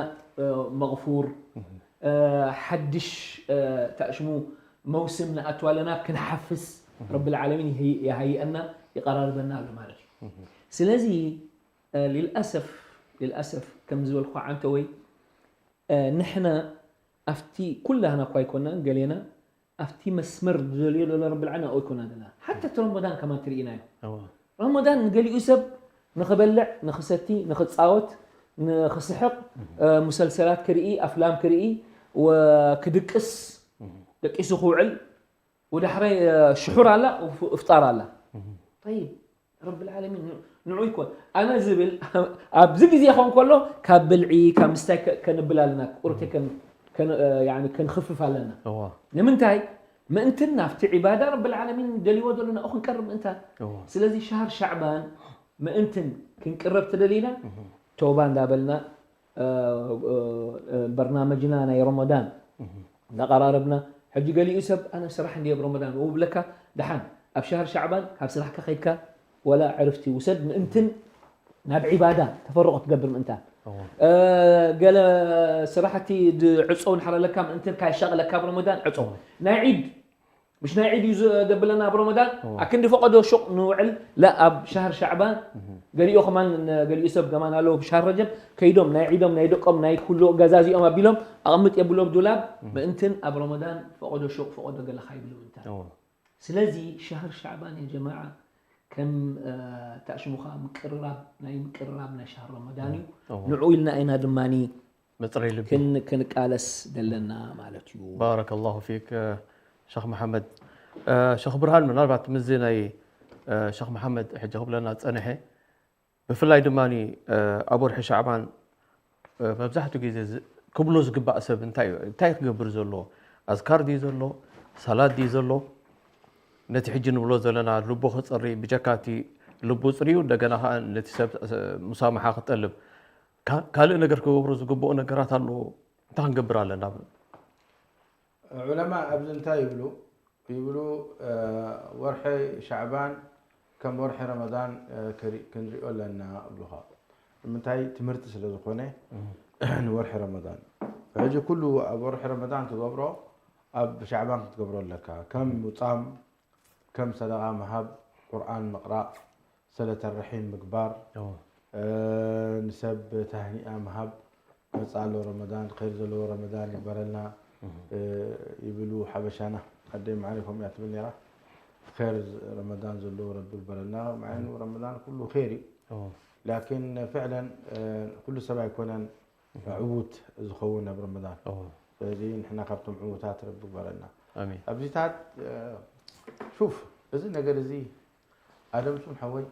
መቕፉር ሓድሽ ታሽሙ መውስም ንኣቱ ኣለና ክንሓፍስ ረብል ዓለሚን የሃይአና ይቀራርበና ኣሎ ማለት እዩ ስለዚ للأسف للأسف ከም ዝበልኩ ዓንተ ወይ ንሕና ኣብቲ ኩላህና እኳ ኣይኮናን ገሌና ኣብቲ መስመር ዝደልዮ ዘሎ ረብል ዓለሚን ኣይኮና ዘለና ሓታ እቲ ረመዳን ከማን ትርኢናዮ እዎ ረመዳን ንገሊኡ ሰብ ንኽበልዕ፣ ንኽሰቲ፣ ንኽጻወት፣ ንኽስሕቕ፣ እ፣ ሙሰልሰላት ክርኢ፣ ኣፍላም ክርኢ፣ ወ-፣ ክድቅስ፣ ደቂሱ ክውዕል፣ ወዳሕራይ፣ እ፣ ሽሑር ኣላ፣ እፍ-፣ እፍጣር ኣላ። ጠይብ፣ ረብል ዓለሚን ን-፣ ንዑ ይኮን። ኣነ ዝብል፣ ኣብዚ ግዜ ኾን ከሎ፣ ካብ ብልዒ፣ ካብ ምስታይ ከ-፣ ከንብል ኣለና፣ ቁርቴ ከን-፣ ከን-፣ እ፣ ያኒ ከንኽፍፍ ኣለና። እዋ። ንምንታይ? ምእንትን ናብቲ ዒባዳ ረብል ዓለሚን ደልይዎ ዘሎ ናብኡ ክንቀርብ ምእንታን። እዋ። ስለዚ ሻህር ሻዕባን ምእንትን ክንቅረብ ተደሊና፣ እህ። ተውባ እንዳበልና፣ እ፣ እ፣ እ፣ በርናመጅና ናይ ረመዳን እህ። እንዳቀራረብና፣ ሕጂ ገሊኡ ሰብ፣ "ኣነ ስራሕ እንድየ ኣብ ረመዳን" እው ብለካ፣ ደሓን፣ ኣብ ሻህር ሻዕባን ካብ ስራሕካ ከይድካ፣ ወላ ዕርፍቲ ውሰድ፣ ምእንትን ናብ ዒባዳ ተፈርቆ ክትገብር ምእንታን። እዎ። እ፣ ገለ ስራሕቲ ድዕጾ እንድሕር ኣለካ፣ ምእንትን ካየሻቕለካ ኣብ ረመዳን ዕጾ። እዎ። ናይ ዒድ፣ ምሽ ናይ ዒድ እዩ ዘ-፣ ዘብለና ኣብ ረመዳን፣ እዎ። ኣክንዲ ፈቐዶ ሹቕ ንውዕል፣ ላ ኣብ ሻህር ሻዕባን፣ እህ። ገሊኡ ከማን፣ ገሊኡ ሰብ ከማን ኣለዉ፣ ብ ሻህር ረጀብ ከይዶም፣ ናይ ዒዶም፣ ናይ ደቆም፣ ናይ ኩሉ ገዛዚኦም ኣቢሎም፣ ኣቕምጥ የብሎም ዱላብ፣ እህ። ምእንትን ኣብ ረመዳን ፈቐዶ ሹቕ፣ ፈቐዶ ገለ ካይብሉ ምእንታን። እዎ። ስለዚ ሻህር ሻዕባን ያ ጀማዓ ከም፣ እ፣ ታሽሙኻ ምቅርራብ፣ ናይ ምቅርራብ ናይ ሻህር ረመዳን እዩ። እዎ። ንዑ ኢልና ኢና ድማኒ መጽረይ ልቢ። ክን-፣ ክንቃለስ ዘለና ማለት እዩ። ባረከላሁ ፊክ፣ እ፣ ሸኽ መሓመድ። እ፣ ሸኽ ብርሃን፣ ምናልባት ምስዚ ናይ፣ እ፣ ሸኽ መሓመድ ሕጂ ክብለና ዝጸንሐ፣ ብፍላይ ድማ፣ እ፣ ኣብ ወርሒ ሻዕባን፣ እ፣ መብዛሕትኡ ግዜ ዝ-፣ ክብሎ ዝግባእ ሰብ እንታይ እዩ? እንታይ ክገብር ዘለዎ? ኣዝካር ድዩ ዘሎ? ሰላት ድዩ ዘሎ? ነቲ ሕጂ ንብሎ ዘለና ልቡ ክጽሪ፣ ብጀካ እቲ ልቡ ጽርዩ፣ እንደገና ኸኣ ነቲ ሰብ፣ እ፣ ሙሳማሓ ክጠልብ፣ ካ-፣ ካልእ ነገር ክገብሮ ዝግብኦ ነገራት ኣለዎ? እንታይ ክንገብር ኣለና? ዑለማ ኣብዚ እንታይ ይብሉ? ይብሉ፣ እ፣ ወርሒ ሻዕባን ከም ወርሒ ረመዳን፣ እ፣ ክሪ-፣ ክንሪኦ ኣለና እብሉኻ። ንምንታይ? ትምህርቲ ስለ ዝኾነ እህ። ንወርሒ ረመዳን። ሕጂ ኩሉ ኣብ ወርሒ ረመዳን ትገብሮ ኣብ ሻዕባን ክትገብሮ ኣለካ። ከም ምጻም፣ ከም ሰደቓ ምሃብ፣ ቁርኣን ምቕራእ፣ ሰለተ ርሒም ምግባር፣ እዎ። እ፣ ንሰብ ታህኒኣ ምሃብ፣ መጻ ኣሎ ረመዳን፣ ኸይር ዘለዎ ረመዳን ይግበረልና፣ እህ። እ፣ ይብሉ ሓበሻና። ኣደይ መዓረይ ከምኡ እያ ትብል ነይራ። ኸይር ዝ-፣ ረመዳን ዘለዎ ረቢ ይግበረልና። መዓኑ ረመዳን ኩሉ ኸይር እዩ። እዎ። ላኪን ፍዕለን፣ እ፣ ኩሉ ሰብ ኣይኮነን እህ። ዕዉት ዝኸውን ኣብ ረመዳን። እዎ። ስለዚ ንሕና ካብቶም ዕዉታት ረቢ ይግበረልና። ኣሚን። ኣብዚታት፣ እ፣ ሹፍ፣ እዚ ነገር እዚ ኣደም ጹን ሓወይ፣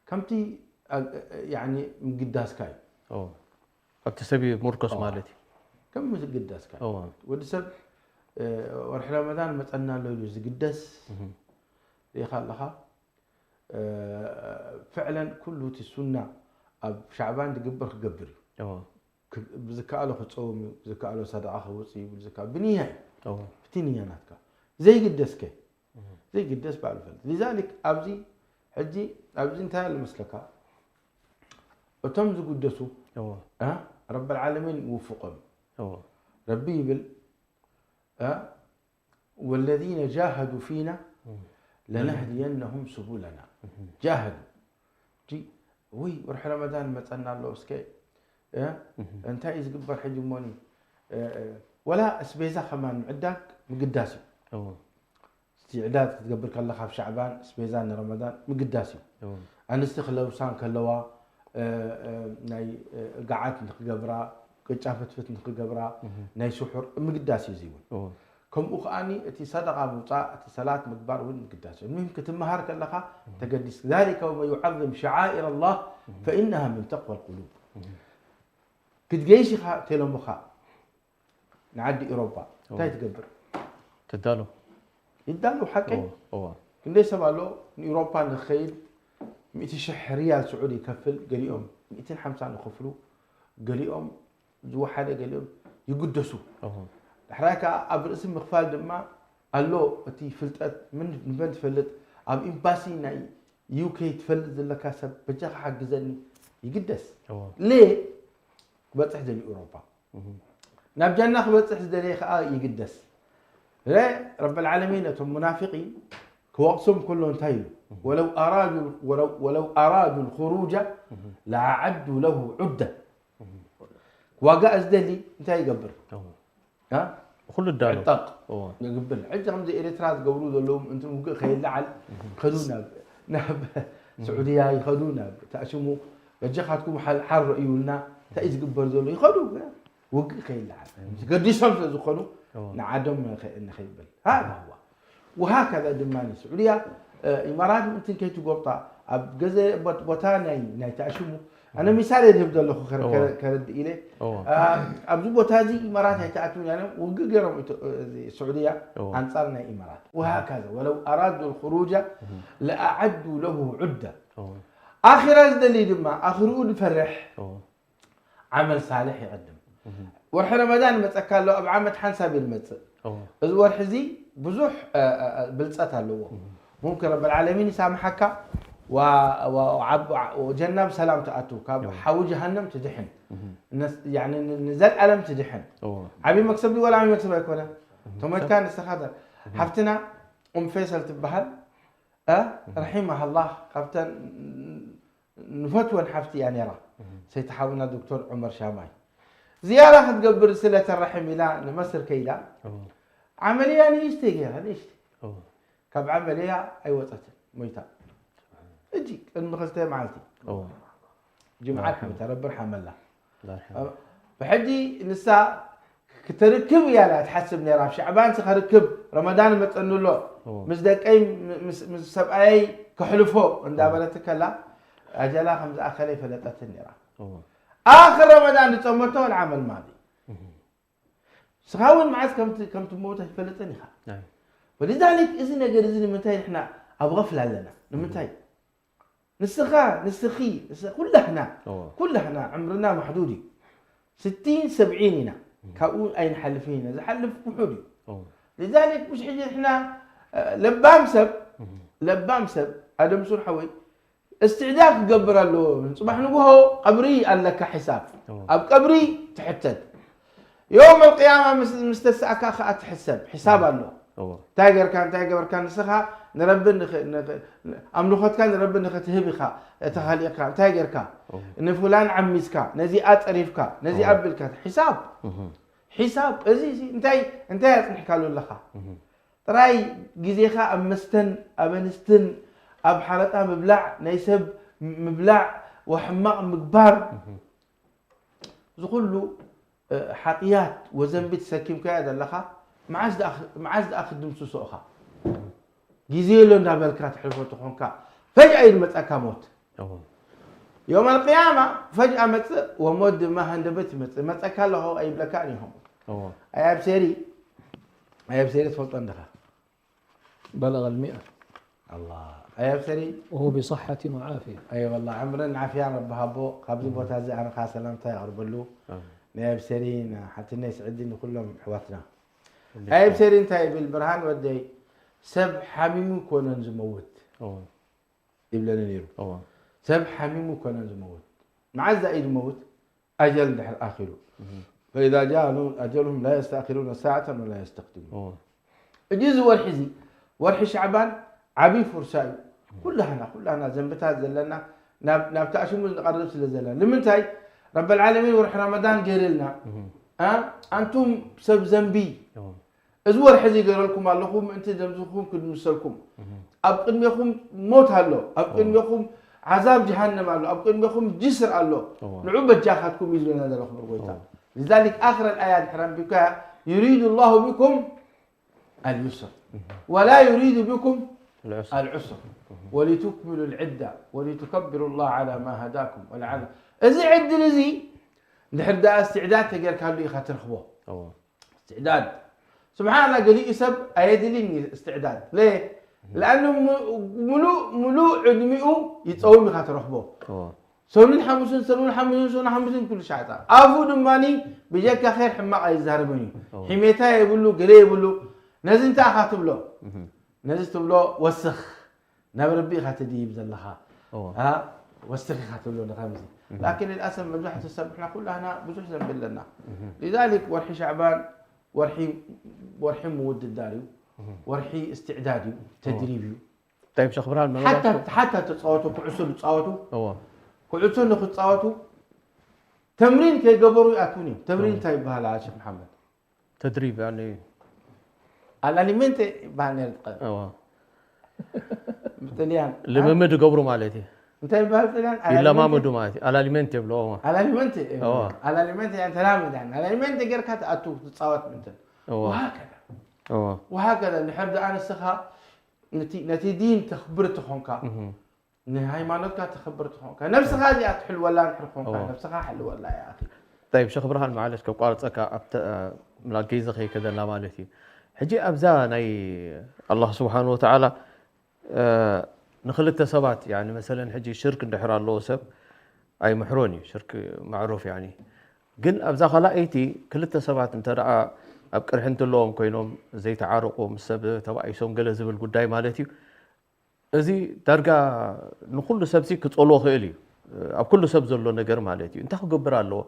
ከምቲ ኣ-፣ ያኒ ምግዳስካ እዩ። ኦ። ኣብቲ ሰብ እዩ ምርኮስ ኦ። ማለት እዩ። ከም ምግዳስካ እዩ። ኦ። ወዲ ሰብ፣ እ፣ ወርሒ ረመዳን መጸና ኣሎ ኢሉ ዝግደስ እህ። ርኢኻ ኣለኻ። እ፣ ፍዕለን ኩሉ እቲ ሱና ኣብ ሻዕባን ዝግበር ክገብር እዩ። ኦ። ክ-፣ ብዝከኣሎ ክጸውም እዩ፣ ብዝከኣሎ ሰደቓ ከውጽእ እዩ፣ ብዝከ-፣ ብንያ እዩ። ኦ። ብቲ ንያ ናትካ። ዘይግደስከ? እህ። ዘይግደስ ባዕሉ ይፈልጥ። ሊዛሊክ ኣብዚ ሕጂ ኣብዚ እንታይ ኣሎ መስለካ? እቶም ዝግደሱ፣ እዎ። እ፣ ረብል ዓለሚን ይውፍቖም። እዎ። ረቢ ይብል፣ እ፣ "ወለዚነ ጃሃዱ ፊና እህ። ለነህድየነሁም ሱቡለና።" እህ። ጃሃዱ። ጂ-፣ ውይ፣ ወርሒ ረመዳን መጸና ኣሎ፣ እስከ፣ እ፣ እህ። እንታይ እዩ ዝግበር ሕጂ እሞኒ? እ፣ እ፣ ወላ እስቤዛ ከማን ምዕዳግ ምግዳስ እዩ። እዎ። እስቲ ዕዳት ክትገብር ከለኻ ኣብ ሻዕባን፣ እስቤዛ ንረመዳን ምግዳስ እዩ። እዎ። ኣንስቲ ክለብሳ እንከለዋ፣ እ፣ እ፣ ናይ፣ እ፣ ገዓት ንክገብራ፣ ቅጫ ፍትፍት ንክገብራ፣ እህ። ናይ ስሑር ምግዳስ እዩ እዚ እውን። እዎ። ከምኡ ከኣኒ እቲ ሰደቓ ምውጻእ፣ እቲ ሰላት ምግባር እውን ምግዳስ እዩ። المهم ክትመሃር ከለኻ እህ። ተገዲስ። ذلك ومن يعظم شعائر الله እህ። فإنها من تقوى القلوب። እህ። ክትገይሽ ኢኻ ተሎምኻ ንዓዲ ኤውሮጳ። እንታይ እዎ። ትገብር? ትዳሎ። ይዳሎ፣ ሓቀይ? እዎ፣ እዎ። ክንደይ ሰብ ኣሎ ንኤውሮጳ ንኽኸይድ ሚእቲ ሽሕ ሪያል ስዑዲ ይከፍል፣ ገሊኦም ሚእትን ሓምሳን ይኸፍሉ፣ ገሊኦም ዝወሓደ፣ ገሊኦም ይግደሱ። እዎ። ዳሕራይ ከኣ ኣብ ርእሲ ምኽፋል ድማ ኣሎ እቲ ፍልጠት፣ ምን-፣ ንመን ትፈልጥ? ኣብ ኤምባሲ ናይ ዩ ኬ ትፈልጥ ዘለካ ሰብ፣ በጃኻ ሓግዘኒ፣ ይግደስ። እዎ። ሌ ክበጽሕ ደልዩ ኤውሮጳ። እህ። ናብ ጀና ክበጽሕ ዝደለየ ከኣ ይግደስ። ረ-፣ ረብል ዓለሚን ነቶም ሙናፊቂን ክወቕሶም ከሎ እንታይ ኢሉ? እህ። "ወለው ኣራዱ፣ ወለው፣ ወለው ኣራዱ ልኹሩጃ እህ። ለኣዓዱ ለሁ ዑዳ።" እህ። ክዋጋእ ዝደሊ እንታይ ይገብር? እዎ። እ? ኩሉ ዳሎ። ዕጠቕ እዎ። ይግብል። ሕጂ ከምዚ ኤርትራ ዝገብሩ ዘለዉ ምእንቲ ውግእ ከይለዓል እህ። ከዱ ናብ፣ ናብ፣ ስዑድያ ይኸዱ ናብ ተኣሽሙ በጃኻትኩም ሓል ሓር ረእዩልና እንታይ እዩ ዝግበር ዘሎ ይኸዱ ውግእ ከይለዓል ገዲሶም ስለ ዝኾኑ ንዓዶም ንኸይብል ሃዳ ህዋ وهكذا ድማ ስዑድያ ኢማራት ምእንትን ከይትጎብጣ ኣብ ገዘ ቦታ ናይ ናይ ተኣሽሙ ኣነ ሚሳል የድህብ ዘለኹ ከረድ ኢለ ኣብዚ ቦታ እዚ ኢማራት ኣይተኣትውን ያለ ውግእ ገይሮም ስዑድያ ኣንፃር ናይ ኢማራት وهكذا ولو أرادوا الخروج لأعدوا له عدة ኣኺራ ዝደሊ ድማ ኣኽርኡ ዝፈርሕ ዓመል ሳልሕ ይቐድም ወርሒ ረመዳን ይመፀካ ኣሎ ኣብ ዓመት ሓንሳብ እዩ ዝመፅእ እዚ ወርሒ እዚ ብዙሕ ብልፀት ኣለዎ ሙምክን ረብ ልዓለሚን ይሳምሓካ ጀና ብሰላም ትኣቱ ካብ ሓዊ ጀሃነም ትድሕን ንዘልዓለም ትድሕን ዓብዪ መክሰብ ወላ ዓብዪ መክሰብ ኣይኮነ ተሞትካ ንስኻ ሓፍትና ኡም ፈይሰል ትበሃል ረሒማሃላህ ካብተን ንፈትወን ሓፍቲ እያ ነይራ ሰይቲ ሓውና ዶክተር ዑመር ሻማይ ዝያራ ክትገብር ስለ ተረሕም ኢላ ንመስር ከይዳ ዓመልያ ንእሽተይ ገይራ ንእሽተይ ካብ ዓመልያ ኣይወፀትን ሞይታ እጂ ቅድሚ ክልተ መዓልቲ ጅምዓት ሞይታ ረቢ ርሓመላ ብሕጂ ንሳ ክትርክብ እያ ትሓስብ ነራ ኣብ ሻዕባን ከርክብ ረመዳን መፀኒ ኣሎ ምስ ደቀይ ምስ ሰብኣየይ ከሕልፎ እንዳበለት ከላ ኣጀላ ከም ዝኣኸለ ይፈለጠትን ነራ ኣኽር ረመዳን ዝፀመቶ ወልዓመል ማሊ ስኻ እውን መዓዝ ከም ትመውት ኣይትፈልጥን ኢኻ ወሊዛሊክ እዚ ነገር እዚ ንምንታይ ንሕና ኣብ غፍላ ኣለና ንምንታይ ንስኻ ንስኺ ኩላህና ኩላህና ዕምርና ማሕዱድ እዩ ስቲን ሰብዒን ኢና ካብኡ ኣይንሓልፍን ኢና ዝሓልፍ ውሑድ እዩ لذلك مش ሕጂ ንሕና ለባም ሰብ ለባም ሰብ ኣደም ሱር ሓወይ እስትዕዳድ ክገብር ኣለዎ ጽባሕ ንግሆ ቀብሪ ኣለካ ሒሳብ ኣብ ቀብሪ ትሕተት يوم القيامة مستسأكا خأت حساب حساب الله እንታይ ጌርካ እንታይ ገበርካ ንስኻ ንረቢ ኣምልኾትካ ንረቢ ንኽትህብ ኢኻ ተኻሊእካ እንታይ ጌርካ ንፍላን ዓሚዝካ ነዚኣ ጸሪፍካ ነዚ ኣቢልካ ሒሳብ ሒሳብ እዚ እንታይ እንታይ ኣጽኒሕካሉ ኣለኻ ጥራይ ግዜኻ ኣብ መስተን ኣብ ኣንስትን ኣብ ሓረጣ ምብላዕ ናይ ሰብ ምብላዕ ወሕማቕ ምግባር እዚ ኩሉ ሓጥያት ወዘንቢ ተሰኪምካዮ ዘለኻ መዓዝ ደኣ ክድምስሶ እኻ ግዜ የሎ እንዳበልካ ትሕልፎ ተኾንካ ፈጅኣ እዩ ዝመፀካ ሞት ዮም ኣልቅያማ ፈጅኣ መፅእ ወሞት ድማ ሃንደበት ይመፅእ መፀካ ኣለኹ ኣይብለካ እኒሆም ኣይ ኣብ ሴሪ ኣይ ኣብ ሴሪ ትፈልጦ እንድኻ بلغ المئة الله أي أبسري وهو بصحة وعافية أي والله عمرا عافية رب هبو قبل بوتازي أنا خاصة لم تغرب له نايب سرين حتى الناس عدين كلهم حواتنا أي أبسري أنت بالبرهان ودي سب حميم كونن زموت يبلن نيرو سب حميم كونن زموت مع الزايد موت أجل دحر آخره فإذا جاء أجلهم لا يستأخرون ساعة ولا يستقدمون እጂ እዚ ወርሒ እዚ ወርሒ ሻዕባን ዓብዪ ፍርሳ እዩ ኩላህና ኩላህና ዘንብታት ዘለና ናብ ተኣሽሙ ንቐርብ ስለ ዘለና ንምንታይ ረበልዓለሚን ወርሒ ረመዳን ገይርልና ኣንቱም ሰብ ዘንቢ እዚ ወርሒ እዚ ገረልኩም ኣለኹ ምእንቲ ዘምዝኹም ክድምሰልኩም ኣብ ቅድሜኹም ሞት ኣሎ ኣብ ቅድሜኹም ዓዛብ ጀሃነም ኣሎ ኣብ ቅድሜኹም ጅስር ኣሎ ንዑ በጃኻትኩም እዩ ዝብለና ዘሎ ክብር ጎይታ لذلك آخر الآية ድሕር ኣንቢብካ يريد الله بكم اليسر ولا يريد بكم العسر ولتكملوا العدة ولتكبروا الله على ما هداكم ولعل እዚ ዕድል እዚ ድሕር ደኣ እስትዕዳድ ተጌርካሉ ኢኻ ትረኽቦ እስትዕዳድ ስብሓንላ ገሊኡ ሰብ ኣየድልን እዩ እስትዕዳድ ለየ ለኣኑ ሙሉእ ሙሉእ ዕድሚኡ ይፀውም ኢኻ ትረኽቦ ሰኑን ሓሙስን ሰኑን ሓሙስን ሰኑን ሓሙስን ኩሉ ሻዕጣ ኣፉ ድማ ብጀካ ኸይር ሕማቕ ኣይዛረብን እዩ ሒሜታ የብሉ ገለ የብሉ ነዚ እንታይ ኢኻ ትብሎ ነዚ ትብሎ ወስኽ ናብ ረቢ ኢኻ ትድይብ ዘለኻ ወስኽ ኢኻ ትብሎ ንኸምዚ ላኪን ልልኣሰፍ መብዛሕትኡ ሰብ ንሕና ኩላህና ብዙሕ ዘንቢ ኣለና ሊዛሊክ ወርሒ ሻዕባን ወርሒ ምውድዳር እዩ ወርሒ እስትዕዳድ እዩ ተድሪብ እዩ طيب شيخ برهان ما حتى حتى تتصاوتوا كعسو تتصاوتوا اوا كعسو نختصاوتوا تمرين كي قبروا ياتوني تمرين تاي بهلا شيخ محمد تدريب يعني الاليمنت بهلا اوا ብጥልያን ልምምድ ይገብሩ ማለት እዩ። እንታይ ይበሃል ጥልያን? ይለማመዱ ማለት እዩ። ኣላሊመንት የብልዎ። ኣላሊመንት እዎ። ኣላሊመንት ያን ተላምዳን ኣላሊመንት ጌርካ ትኣቱ ትፃወት ምንትን እዎ። ወሃከዳ እዎ። ወሃከዳ እንድሕር ደኣ ንስኻ ነቲ ነቲ ዲን ተኽብር ተኾንካ እህ። ንሃይማኖትካ ተኽብር ተኾንካ ነብስኻ እዚኣ ትሕልወላ እንድሕር ኮንካ እዎ። ነብስኻ ሕልወላ እያ ኣኺ طيب ሸኽ ብርሃን መዓለሽ ከቋርፀካ ኣብተ ምላክ ገይዘ ከይከደና ማለት እዩ። ሕጂ ኣብዛ ናይ ኣላህ ስብሓን ወተዓላ ንክልተ ሰባት ያኒ መሰለን ሕጂ ሽርክ እንድሕር ኣለዎ ሰብ ኣይምሕሮን እዩ ሽርክ ማዕሩፍ ያኒ ግን ኣብዛ ካልኣይቲ ክልተ ሰባት እንተ ደኣ ኣብ ቅርሒ እንትለዎም ኮይኖም ዘይተዓረቁ ምስ ሰብ ተባኢሶም ገለ ዝብል ጉዳይ ማለት እዩ። እዚ ዳርጋ ንኩሉ ሰብሲ ክጸልዎ ክእል እዩ። ኣብ ኩሉ ሰብ ዘሎ ነገር ማለት እዩ። እንታይ ክገብር ኣለዎ?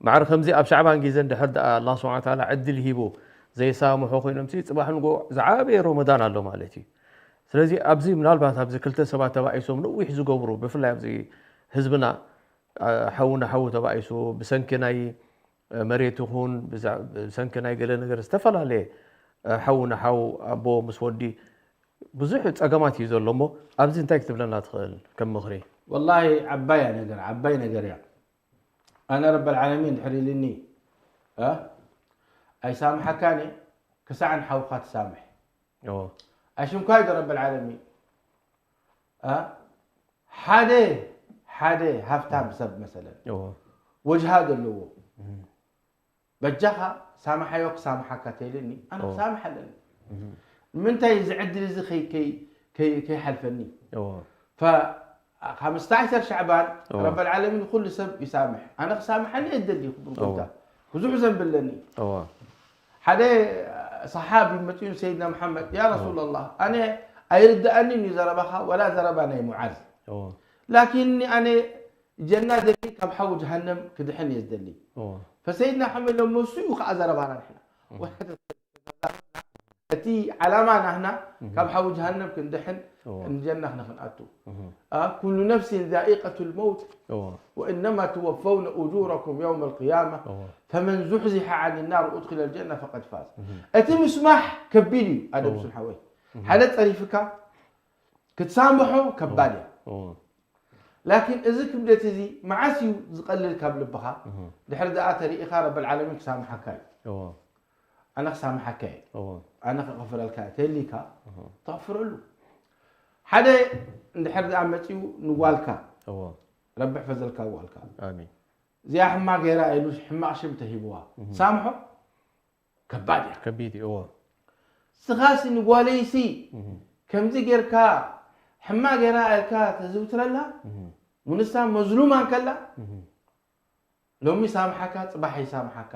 ማዕረ ከምዚ ኣብ ሻዕባን ግዜ እንድሕር ደኣ ኣላህ ስብሓን ወተዓላ ዕድል ሂቡ ዘይሳምሑ ኮይኖምሲ ጽባሕ ንግሆ ዝዓበየ ረመዳን ኣሎ ማለት እዩ። ስለዚ ኣብዚ ምናልባት ኣብዚ ክልተ ሰባት ተባኢሶም ነዊሕ ዝገብሩ ብፍላይ ኣብዚ ህዝብና ሓዊ ንሓዊ ተባኢሱ ብሰንኪ ናይ መሬት ይኹን ብሰንኪ ናይ ገለ ነገር ዝተፈላለየ ሓዊ ንሓው ኣቦ ምስ ወዲ ብዙሕ ፀገማት እዩ ዘሎ እሞ ኣብዚ እንታይ ክትብለና ትኽእል ከም ምኽሪ? ወላሂ ዓባያ ነገር ዓባይ ነገር እያ። ኣነ ረብ ልዓለሚን ድሕር ኢልኒ እ ኣይሳምሓካን እየ ክሳዕ ንሓውካ ትሳምሕ። እዎ። ኣሽንኳይ ዶ ረብ ልዓለሚን እ ሓደ ሓደ ሃብታም ሰብ መሰለን እዎ። ወጅሃ ዘለዎ በጃኻ ሳምሓዮ ክሳምሓካ ተይልኒ ኣነ እዎ። ክሳምሕ ኣለኒ። ንምንታይ እዚ ዕድል እዚ ከይ- ከይ- ከይ- ከይሓልፈኒ እዎ። ካብ ስተዓሸር ሸዕባን እዎ። ረብ ልዓለሚን ኩሉ ሰብ ይሳምሕ ኣነ ክሳምሓኒ እደሊ ክብል እዎ። ጎይታ ብዙሕ ዘንብለኒ እዎ። ሓደ ሰሓቢ መፅኡ ንሰይድና መሓመድ ያ ረሱላ ላህ ኣነ ኣይርድኣንን እዩ ዘረባኻ ወላ ዘረባ ናይ ሙዓዝ እዎ። ላኪን ኣነ ጀና ደሊ ካብ ሓዊ ጀሃነም ክድሕን እየ ዝደሊ እዎ። ፈሰይድና ሓመድ ሎሞ እሱ እዩ ከዓ ዘረባና ንሕና እቲ ዓላማ ናህና ካብ ሓዊ ጀሃነም ክንድሕን እዎ። ንጀና ክነክንኣቱ እህ። ኩሉ ነፍሲን ዛኢቀቱ ልመውት እዎ። وإنما توفون أجوركم يوم القيامة እዎ። فمن زحزح عن النار وأدخل الجنة فقد فاز እቲ ምስማሕ ከቢድ እዩ ኣደምሱን ሓወይ ሓደ ፀሪፍካ ክትሳምሖ ከባድ እያ እዎ። ላኪን እዚ ክብደት እዚ መዓስ እዩ ዝቐልል ካብ ልብኻ እህ። ድሕሪ ደኣ ተሪኢኻ ረብ ልዓለሚን ክሳምሓካ እዩ እዎ። ኣነ ክሳምሓካ እየ እዎ። ኣነ ክቕፍረልካ እየ ተሊካ ተቕፍረሉ ሓደ እንድሕር ደኣ መፅኡ ንዋልካ እዎ። ረቢ ሕፈዘልካ ዋልካ ኣሚን። እዚኣ ሕማ ገይራ ኢሉ ሕማቕ ሽም ተሂብዋ ሳምሖ ከባድ እያ ከቢድ እዩ። እዎ። ስኻሲ ንጓለይሲ እህ። ከምዚ ጌርካ ሕማ ገይራ ኢልካ ተዝውትረላ እህ። ምንሳ መዝሉማ እንከላ እህ። ሎሚ ሳምሓካ ፅባሕ ይሳምሓካ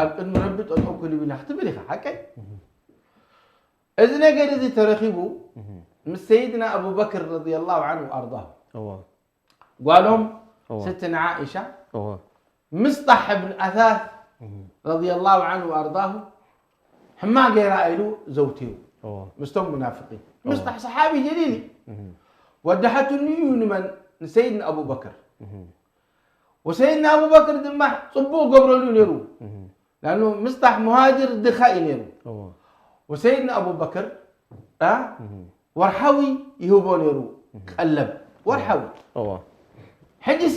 ኣብ ቅድሚ ረቢ ጠጠው ክልብ ኢና ክትብል ኢኻ ሓቀይ እዚ ነገር እዚ ተረኺቡ እህ። ምስ ሰይድና ኣቡበክር ረዲየላሁ ዓንሁ ኣርዳሁ እዎ። ጓሎም እዎ። ስትና ዓኢሻ እዎ። ምስጣሕ እብን ኣታት እህ። ረዲየላሁ ዓንሁ ኣርዳሁ ሕማ ገይራ ኢሉ ዘውትሩ እዎ። ምስቶም ሙናፍቂን ምስጣሕ ሰሓቢ ጀሊል እዩ እህ። ወዳሓቱኒ እዩ ንመን ንሰይድና ኣቡበክር እህ። ወሰይድና ኣቡበክር ድማ ፅቡቕ ገብረሉ ነይሩ እህ። ላኑ ምስጣሕ ሙሃጅር ድኻ እዩ ነይሩ እዎ። ወሰይድና ኣቡበክር ኣ እህ። ወርሓዊ ይህቦ ነይሩ ቀለብ ወርሓዊ እዎ። ሕጂሲ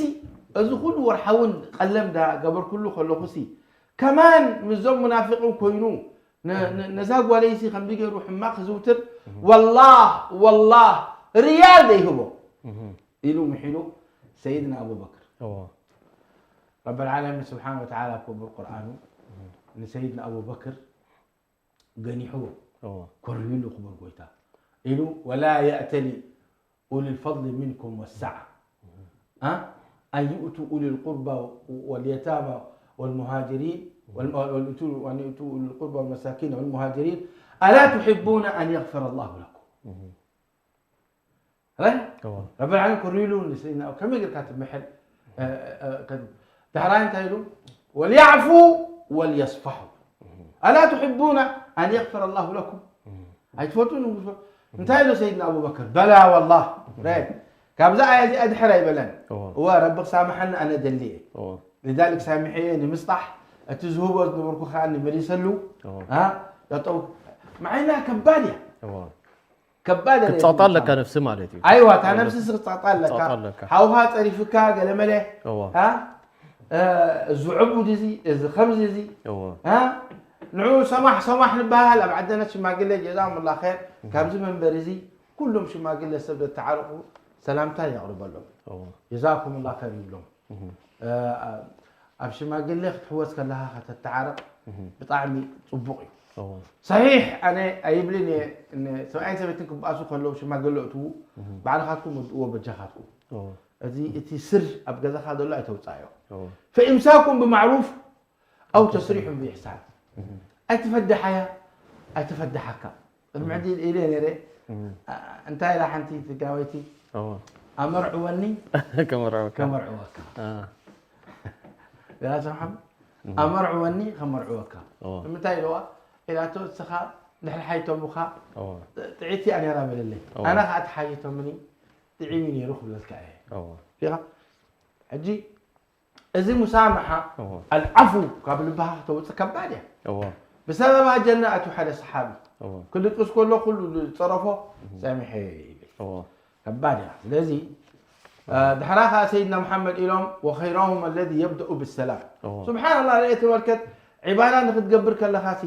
እዚ ኩሉ ወርሓውን ቀለም ዳ ገበርኩሉ ከለኹሲ ከማን ምስዞም ሙናፊቅን ኮይኑ ነ- ነ- ነዛ ጓለይሲ ከምዚ ገይሩ ሕማቅ ክዝውትር ወላህ ወላህ ርያል ዘይህቦ እህ። ኢሉ ምሒሉ ሰይድና ኣቡበክር እዎ። ረብ ልዓለሚን ስብሓን ወተዓላ ክቡር ቁርኣኑ ንሰይድና ኣቡበክር ገኒሕዎ እዎ። ኮርዩሉ ክቡር ጎይታ ኢሉ ወላ የእተሊ ኡሉ ልፈضሊ ምንኩም ወሳዓ አ? أن يؤتوا أولي القربى واليتامى والمهاجرين وال- وأن يؤتوا أن يؤتوا أولي القربى والمساكين والمهاجرين ألا تحبون أن يغفر الله لكم እህ። ረብ እዎ። ልዓለሚን ኮርዩሉ ንሰይድና ከመይ ጌርካ ትምሕል ዳሕራይ እንታይ ኢሉ وليعفوا وليصفحوا ألا تحبون أن يغفر الله لكم ኣይትፈልጡን እንታይ ኢሉ ሰይድና ኣቡበክር በላ ወላህ ረ ካብዛ ኣያ እዚኣ ድሕር ኣይበለን እዎ። እወ ረቢ ክሳምሐኒ ኣነ ደሊ እየ እዎ። لذلك ሳሚሐየ ንምስጣሕ እቲ ዝህቦ ዝነበርኩ ከዓ ንመሊሰሉ እዎ። አ? ጠጠው መዓይና ከባድ እያ እዎ። ከባድ ኣለ ክትጻወታ ኣለካ ነፍሲ ማለት እዩ። ኣይዋ፣ እታ ነፍሲ ክትጻወታ ኣለካ። ክትጻወታ ኣለካ። ሓውኻ ጸሪፍካ ገለ መለ፣ እዋ። ኣ? እ፣ እዚ ዕቡድ እዚ፣ እዚ ከምዚ እዚ፣ እዋ። ኣ? ንዑ ሰማሕ ሰማሕ ንበሃል ኣብ ዓደና ሽማግለ ጀዛኹም ላ ኸይር። እዋ። ካብዚ መንበር እዚ ኩሎም ሽማግለ ሰብ ዘተዓርቑ ሰላምታ የቕርበሎም። እዋ። ጀዛኩም ላ ኸይር ይብሎም። እህ። እ፣ ኣብ ሽማግለ ክትሕወስ ከለኻ ከተተዓርቕ እህ። ብጣዕሚ ጽቡቕ እዩ። እዋ። ሰሒሕ ኣነ ኣይብልን እየ፣ ን-፣ ሰብኣይን ሰበይትን ክበኣሱ ከለዉ ሽማግለ እትዉ፣ እህ። ባዕልኻትኩም ወድእዎ በጃኻትኩም። እዋ። እዚ እቲ ስር ኣብ ገዛኻ ዘሎ ኣይተውጻዮ። እዋ። ፈኢምሳኩም ብማዕሩፍ ኣው ተስሪሑን ብኢሕሳን። እህ። ኣይትፈድሓያ፣ ኣይትፈድሓካ። ቅድሚ ሕጂ ኢለ ነይረ፣ እህ። ኣ-፣ እንታይ ኢላ ሓንቲ ትግራወይቲ? እዋ። ኣመርዕወኒ ከመርዕወካ። ከመርዕወካ። ኣ። ኢላቶ ሓም-፣ እህ። ኣመርዕወኒ ከመርዕወካ። እዋ። ንምንታይ ኢልዋ? ኢላቶ እስኻ ድሕሪ ሓይቶምኻ እዋ። ጥዒቲ እያ ነይራ በለለይ። እዋ። ኣነ ኸዓ ተሓይቶምኒ ጥዒሚ ነይሩ ክብለልካ እየ። እዋ። ዲኻ? ሕጂ እዚ ሙሳምሓ፣ እዎ። ኣልዓፉ ካብ ልብኻ ክተውፅእ ከባድ እያ። እዎ። ብሰበባ ጀና ኣትዩ ሓደ ሰሓቢ። እዎ። ክልቅስ ከሎ ኩሉ ዝፀረፎ እህ። ሰሚሐ ይብል። እዎ። ከባድ እያ። ስለዚ፣ እ፣ ድሕራ ከዓ ሰይድና መሓመድ ኢሎም፣ "ወኸይረሁም ኣለዚ የብደኡ ብሰላም።" እዎ። ስብሓንላህ፣ ርእ ተመልከት፣ ዒባዳ ንክትገብር ከለኻ ሲ፣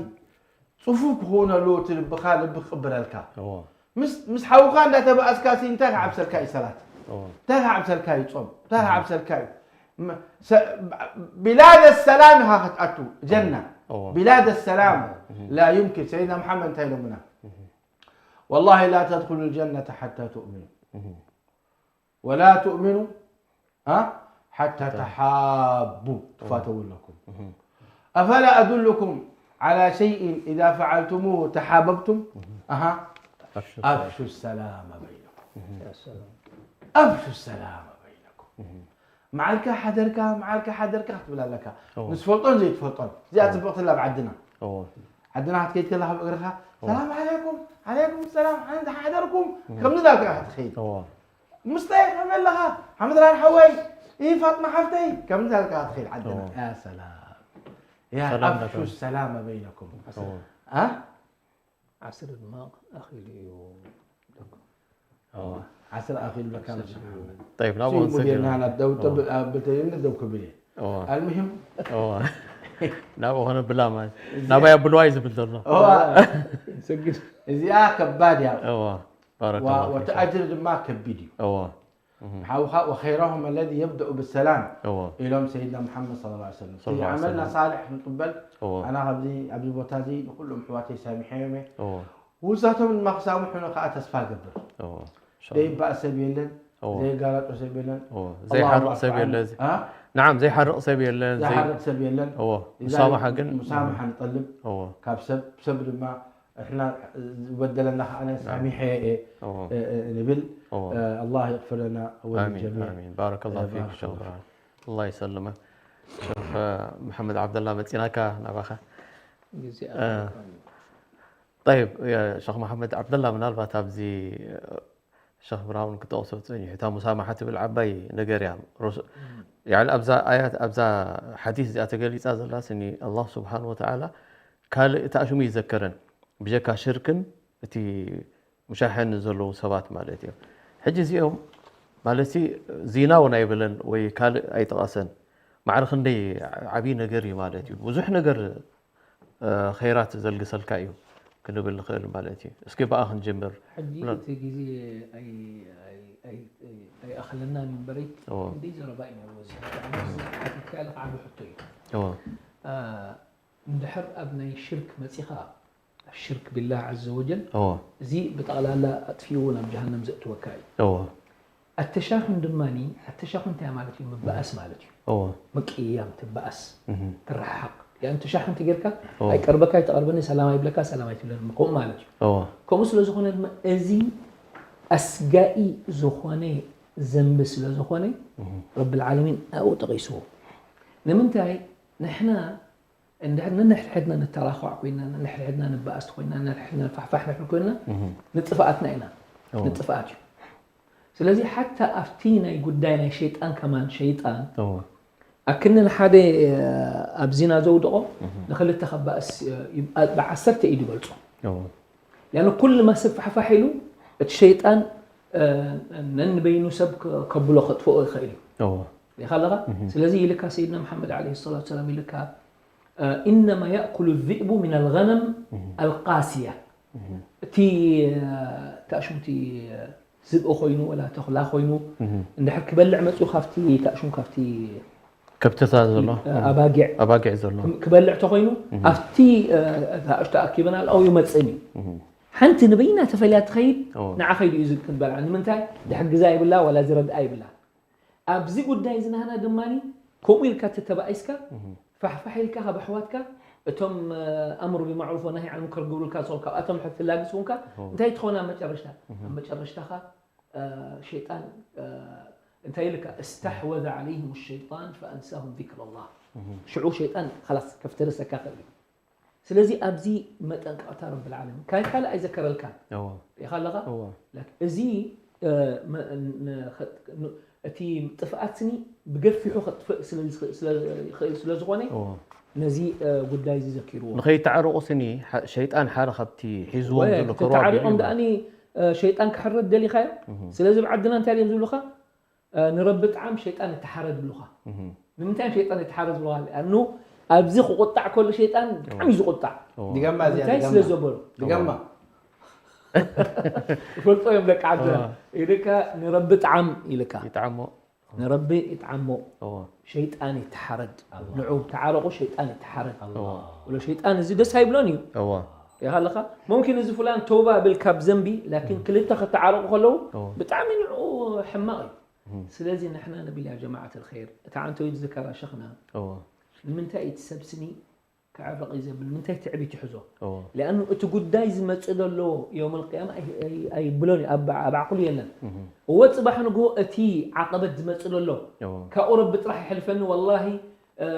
ጽፉፍ ክኸውን ኣለዎ እቲ ልብኻ፣ ልቢ ክቕበለልካ። እዎ። ምስ፣ ምስ ሓውኻ እንዳተባእስካ ሲ እንታይ ክዓብሰልካ እዩ ሰላት? እዎ። እንታይ ክዓብሰልካ እዩ ጾም? እንታይ እዎ። ክዓብሰልካ እዩ? ም-፣ ሰ-፣ ብ-፣ ቢላደ ሰላም ኢኻ ክትኣቱ ጀና። እዎ። ቢላደ ሰላም እዎ። ላ ዩምኪን። ሰይድና መሓመድ እንታይ ኢሎምና? እዎ። ወላሂ ላ ተድኹሉ ልጀነተ ሓታ ትእምኑ። እዎ። ወላ ትእምኑ ኣ? ሓታ ተሓቡ፣ ትፋተዉ ኣለኩም። እህ። ኣፈላ ኣዱልኩም ዓላ ሸይእን ኢዛ ፈዓልቱሙሁ ተሓበብቱም? እህ። ኣሃ። ኣፍሹ ኣፍሹ ሰላም። ሰላመ በይነኩም። እህ። ያ ሰላም። ኣፍሹ ሰላመ በይነኩም። እህ። መዓልካ ሓደርካ፣ መዓልካ ሓደርካ ክትብል ኣለካ። እዎ። ንዝፈልጦን ዘይትፈልጦን። እዚኣ እዎ። ጽብቕቲ ኣላ ኣብ ዓድና። እዎ። ዓድና ክትከይድ ከለኻ ብእግርኻ፣ እዎ። ሰላም ዓለይኩም፣ ዓለይኩም ሰላም፣ ሓደርኩም። እህ። ከምዚ እንዳልካ ኢኻ ትኸይድ። እዎ። ምስታይ ከመይ ኣለኻ? ሓመድራን ሓወይ፣ ኢ ፋጥማ ሓፍተይ፣ ከምዚ ኣልካ ትኸይድ ዓድና። እዎ። ያ ሰላም። ያ ሰላም ኣፍሹ እንዳተባለ። ሰላመ በይነኩም። እዎ። ኣ? ዓስር ድማ ኣኺሉ እዩ ይብለኩም። እዎ። ዓስር ኣኺሉ ለካ ዓስር። መሲሉ። ጠይብ፣ ናብኡ እሱ ክንሰግድ ሙዲርና ኢና። ናብ ደው እዎ። ተብል፣ ኣብ ቤተልሔም ደው ክብል እየ። እዎ። ኣልሙሂም። እዎ። ናብኡ ከነብላ ማለት። እዚ ናባይ ኣብልዋ እዩ ዝብል ዘሎ። እዎ። ሰግድ። እዚኣ ከባድ እያ። እዎ። ባረከላሁ ዋ-፣ ፊክ። ወቲ ኣጅር ድማ ከቢድ እዩ። እዎ። እህ። ሓውኻ ወኸይረሁም ኣለዚ የብደኡ ብሰላም እዎ። ኢሎም ሰይድና ሙሓመድ ሰለላሁ ዐለይሂ ወሰለም። ሰለላሁ ዐለይሂ ዓመልና ወሰለም። ሳልሕ ክንቅበል እዎ። ኣና ካብዚ፣ ኣብዚ ቦታ እዚ ንኩሎም ኣሕዋተይ ሳሚሐዮም እየ። እዎ። ውሳቶም ድማ ክሳምሑኒ ከዓ ተስፋ እገብር። እዎ። ኢንሻኣላህ። ዘይባእ ሰብ የለን፣ እዎ። ዘየጋላጦ ሰብ የለን። እዎ። ኣላሁ ዘይሓርቕ ሰብ ኣክበር። የለን። አ? ነዓም፣ ዘይሓርቕ ሰብ የለን። ዘይ-፣ ዘይሓርቕ ሰብ የለን። እዎ። ኢዛ ሙሳማሓ ግን ሙሳማሓ ንጠልብ። እዎ። ካብ ሰብ፣ ሰብ ድማ ንሕና ዝበደለና ከዓ ኣነ ሳሚሐ እየ፣ እዎ። እ፣ እ፣ ንብል። እዎ። እ፣ ኣላህ የቕፍር ለና ወሊጀሚዕ። ኣሚን፣ ኣሚን። ባረከላሁ እ፣ ፊክ፣ ባረከላሁ ሸኽ ፊክ። ብርሃን። ኣላህ ይሰልመክ። ሸኽ፣ እ፣ መሐመድ ዓብደላ መፂናካ ናባኻ። ግዜ እ፣ ኣኽሊልካ እዩ። ጠይብ፣ የ-፣ ሸኽ መሐመድ ዓብደላ፣ ምናልባት ኣብዚ፣ እ፣ ሸኽ ብርሃን እውን ክጠቕሶ ጸኒሑ፣ እታ ሙሳማሓ ትብል ዓባይ ነገር እያ። ረሱ-፣ እም። ያዕኒ ኣብዛ ኣያት፣ ኣብዛ ሓዲስ እዚኣ ተገሊጻ ዘላ ስኒ፣ ኣላህ ስብሓን ወተዓላ ካልእ እቲ ኣሽሙ ይዘከረን፣ ብጀካ ሽርክን እቲ ሙሻሕን ዘለዉ ሰባት ማለት እዮም። ሕጂ እዚኦም ማለትሲ ዚና እውን ኣይበለን ወይ ካልእ ኣይጠቐሰን። ማዕረ ክንደይ ዓብዪ ነገር እዩ ማለት እዩ። ብዙሕ ነገር እ፣ ኸይራት ዘልግሰልካ እዩ ክንብል ንኽእል ማለት እዩ። እስኪ ብኣ ክንጅምር። ሕጂ ብሎ-፣ እቲ ግዜ ኣይ-፣ ኣይ-፣ ኣይ-፣ ኣይ-፣ ኣይኣኽለናን እዩ እምበረይ፣ እዎ። ክንደይ ዘረባ እዩ ነይርዎ እዚ። ብጣዕሚ እዚ ሓቲትካ ኢለ ዓቢ ሕቶ እዩ። እዎ። እ፣ እንድሕር ኣብ ናይ ሽርክ መጺኻ፣ ኣብ ሽርክ ቢላህ ዐዘ ወጀል፣ እዎ። እዚ ብጠቕላላ ኣጥፊኡ ናብ ጀሃነም ዘእትወካ እዩ። እዎ። ኣተሻኹን ድማኒ፣ ኣተሻኹን እንታይ ማለት እዩ? ምባኣስ ማለት እዩ። እዎ። ምቅያም፣ ትባኣስ፣ እህ። ትረሓቕ። ያን ተሻኹን ተጌርካ፣ እዎ። ኣይቀርበካ፣ ኣይትቐርበኒ፣ ሰላም ኣይብለካ፣ ሰላም ኣይትብለኒ፣ ከምኡ ማለት እዩ። እዎ። ከምኡ ስለ ዝኾነ ድማ እዚ ኣስጋኢ ዝኾነ ዘንቢ ስለ ዝኾነ፣ እህ። ረብል ዓለሚን ኣብኡ ጠቒስዎ። ንምንታይ ንሕና እንድሕር ነንሕድሕድና ንተራዃዕ ኮይና፣ ነንሕድሕድና ንበኣስ ኮይና፣ ነንሕድሕድና ንፋሕፋሕ ንብል ኮይና፣ እህ። ንጥፍኣትና ኢና። እዎ። ንጥፍኣት እዩ። ስለዚ ሓታ ኣብቲ ናይ ጉዳይ ናይ ሸይጣን ከማን ሸይጣን እዎ። ኣክኒ ንሓደ፣ እ፣ ኣብ ዚና ዘውድቖ እህ። ንኽልተ ከባእስ፣ እ፣ ይብ-፣ ኣ-፣ ብዓሰርተ ኢዱ ይበልጾ። እዎ። ያኒ ኩሉ ማሰብ ፋሕፋሕ ኢሉ እቲ ሸይጣን ነንበይኑ ሰብ ከብሎ ከጥፍኦ ይኽእል እዩ። እዎ ሪኻ ኣለኻ? ስለዚ ኢልካ ሰይድና መሓመድ ዓለይሂ ሰላቱ ሰላም ኢልካ ኢነማ ያእኩሉ ዚእቡ ሚን ኣልገነም ኣልቃስያ። እቲ ታሽሙቲ ዝብኢ ኮይኑ ወላ ተኽላ ኮይኑ እንድሕር ክበልዕ መፅኡ ካብቲ ታሽሙ ካብቲ ከብትታ ዘሎ ኣባጊዕ ኣባጊዕ ዘሎ ክበልዕ ተኮይኑ ኣብቲ ታእሽቶ ኣኪበናል ኣው ይመፅእን እዩ። ሓንቲ ንበይና ተፈልያ ትኸይድ ኦ። ንዓ ከይዱ እዩ ዝብል ክትበልዓ ንምንታይ ድሕግዛ ይብላ ወላ ዝረድኣ ይብላ። ኣብዚ ጉዳይ እዚ ናህና ድማ ከምኡ ኢልካ ተተባኢስካ ፋሕፋሕ ኢልካ ካብ ኣሕዋትካ እቶም ኣምሩ ብማዕሩፍ ወናሂ ዓን ሙንከር ዝገብሩልካ ዝኮኑ ካብኣቶም ሕትላግስ ኮንካ እንታይ ትኾን ኣብ መጨረሽታ ኣብ መጨረሽታኻ ሸይጣን እንታይ ኢልካ استحوذ عليهم الشيطان فأنساهم ذكر الله ሽዑ ሸይጣን ላስ ከፍተረሰካ ክእል እዩ። ስለዚ ኣብዚ መጠንቀቕታ ረብል ዓለሚን ካይ ካልእ ኣይዘከረልካን እዎ ሪኢኻ ኣለኻ እዎ ላክ- እዚ እ፣ መ- ን- ኸ- ን- እቲ ጥፍኣት ስኒ ብገፊሑ ከጥፍእ ስለ ዝኽ- ስለ ይኽእል ስለ ዝኾነ እዎ ነዚ እ፣ ጉዳይ እዚ ዘኪርዎ ንኸይተዓረቑ ስኒ ሓ- ሸይጣን ሓደ ካብቲ ሒዝዎም ዘሎ ከርዋ ተዓሪቆም ገሊኡ ደኣኒ እ፣ ሸይጣን ክሕረድ ደሊኻዮ ስለዚ ብዓድና እንታይ እዮም ዝብሉኻ እ፣ ንረቢ ጣዓም ሸይጣን ይተሓረድ ይብሉኻ ንምንታይ ሸይጣን ይተሓረድ ይብሉኻ ኣኑ ኣብዚ ክቁጣዕ ከሎ ሸይጣን ብጣዕሚ እዩ ዝቁጣዕ ድገማ እዚኣ እንታይ ድገማ። ስለ ዘበሉ ድገማ ይፈልጦ እዮም ደቂ ዓድና ኢልካ ንረቢ ጣዓም ኢልካ ይጥዓሞ ንረቢ ይጥዓሞ እዎ ሸይጣን ይተሓረድ ንዑ ተዓረቁ ሸይጣን ይተሓረድ እዎ ወሎ ሸይጣን እዚ ደስ ኣይብሎን እዩ እዎ ሪኢኻ ኣለኻ ሙምኪን እዚ ፍላን ተውባ ብል ካብ ዘንቢ ላኪን ክልተ ክተዓረቁ ከለዉ እዎ ብጣዕሚ ንዑ ሕማቕ እዩ ስለዚ ንሕና ንብል ያ ጀማዓት ልኸይር እታ ዓንተዊት ዝከራ ሸኽና እዎ ንምንታይ እቲ ሰብ ስኒ ክዕረቕ እዩ ዘብል ምንታይ ትዕቢት ይሕዞ እዎ ሊኣኑ እቲ ጉዳይ ዝመፅእ ዘሎ ዮም ልቅያማ ኣይብሎን እዩ ኣብ ዓቅሉ የለን እወ ፅባሕ ንግሆ እቲ ዓቐበት ዝመፅእ ዘሎ እዎ ካብኡ ረቢ ጥራሕ ይሕልፈኒ ወላሂ እ፣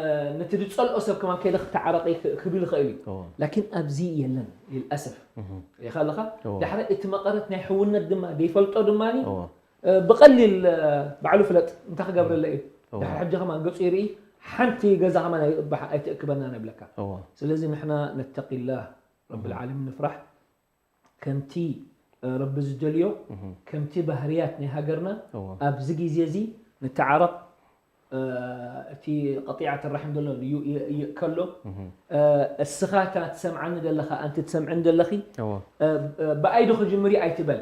ነቲ ዝፀልኦ ሰብ ከማን ከይደ ክተዓረቀ ክብል ይኽእል እዩ እዎ ላኪን ኣብዚ የለን ልልኣሰፍ ሪኢኻ ኣለኻ እዎ ዳሕረ እቲ መቐረት ናይ ሕውነት ድማ ዘይፈልጦ ድማ እዎ ብቐሊል ባዕሉ ፍለጥ እንታይ ክገብረለ እዩ ድሕሪ ሕጂ ከማን ገፁ ይርኢ ሓንቲ ገዛ ከማን ኣይእባሕ ኣይትእክበና ነብለካ እዎ ስለዚ ንሕና ነተቂላህ ረቢ ልዓለሚን ንፍራሕ ከምቲ ረቢ ዝደልዮ ከምቲ ባህርያት ናይ ሃገርና እዎ ኣብዚ ግዜ እዚ ንተዓረቕ እቲ ቀጢዓት ራሒም ዘሎ እዩ ከሎ እስኻ እታ ትሰምዓኒ ዘለኻ ኣንቲ ትሰምዕኒ ዘለኺ እዎ ብኣይ ዶ ክጅምር እዩ ኣይትበል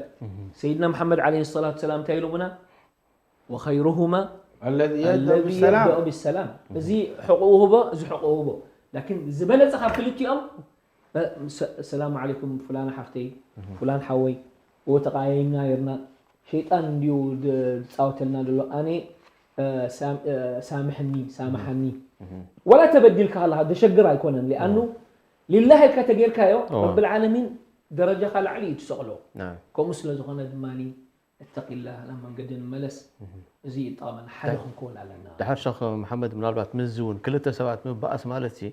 ሰይድና መሓመድ ዓለይሂ ሰላቱ ሰላም እንታይ ኢሎምና ወኸይሩሁማ الذي يبدأ الذي بالسلام يبدأ بالسلام እዚ ሕቁኡ ህቦ እዚ ሕቁኡ ህቦ ላኪን ዝበለፀ ካብ ክልቲኦም ሰላም ዓለይኩም ፍላን ሓፍተይ ፍላን ሓወይ እዎ ተቃያይምና ነርና ሸይጣን እንድዩ ዝፃወተልና ዘሎ ኣነ ሳምሕኒ ሳምሓኒ ወላ ተበዲልካ ከለካ ደሸግር ኣይኮነን ሊኣኑ ሊላህ ኢልካ ተጌርካዮ እዎ። ረብልዓለሚን ደረጃካ ላዕሊ እዩ ትሰቕሎ ናም ከምኡ ስለ ዝኾነ ድማ እተቂላህ ናብ መንገዲ ንመለስ እዚ ይጠቐመና ሓደ ክንከውን ኣለና ድሓር ሸኽ መሓመድ ምናልባት ምዚ እውን ክልተ ሰባት ምባኣስ ማለት ሲ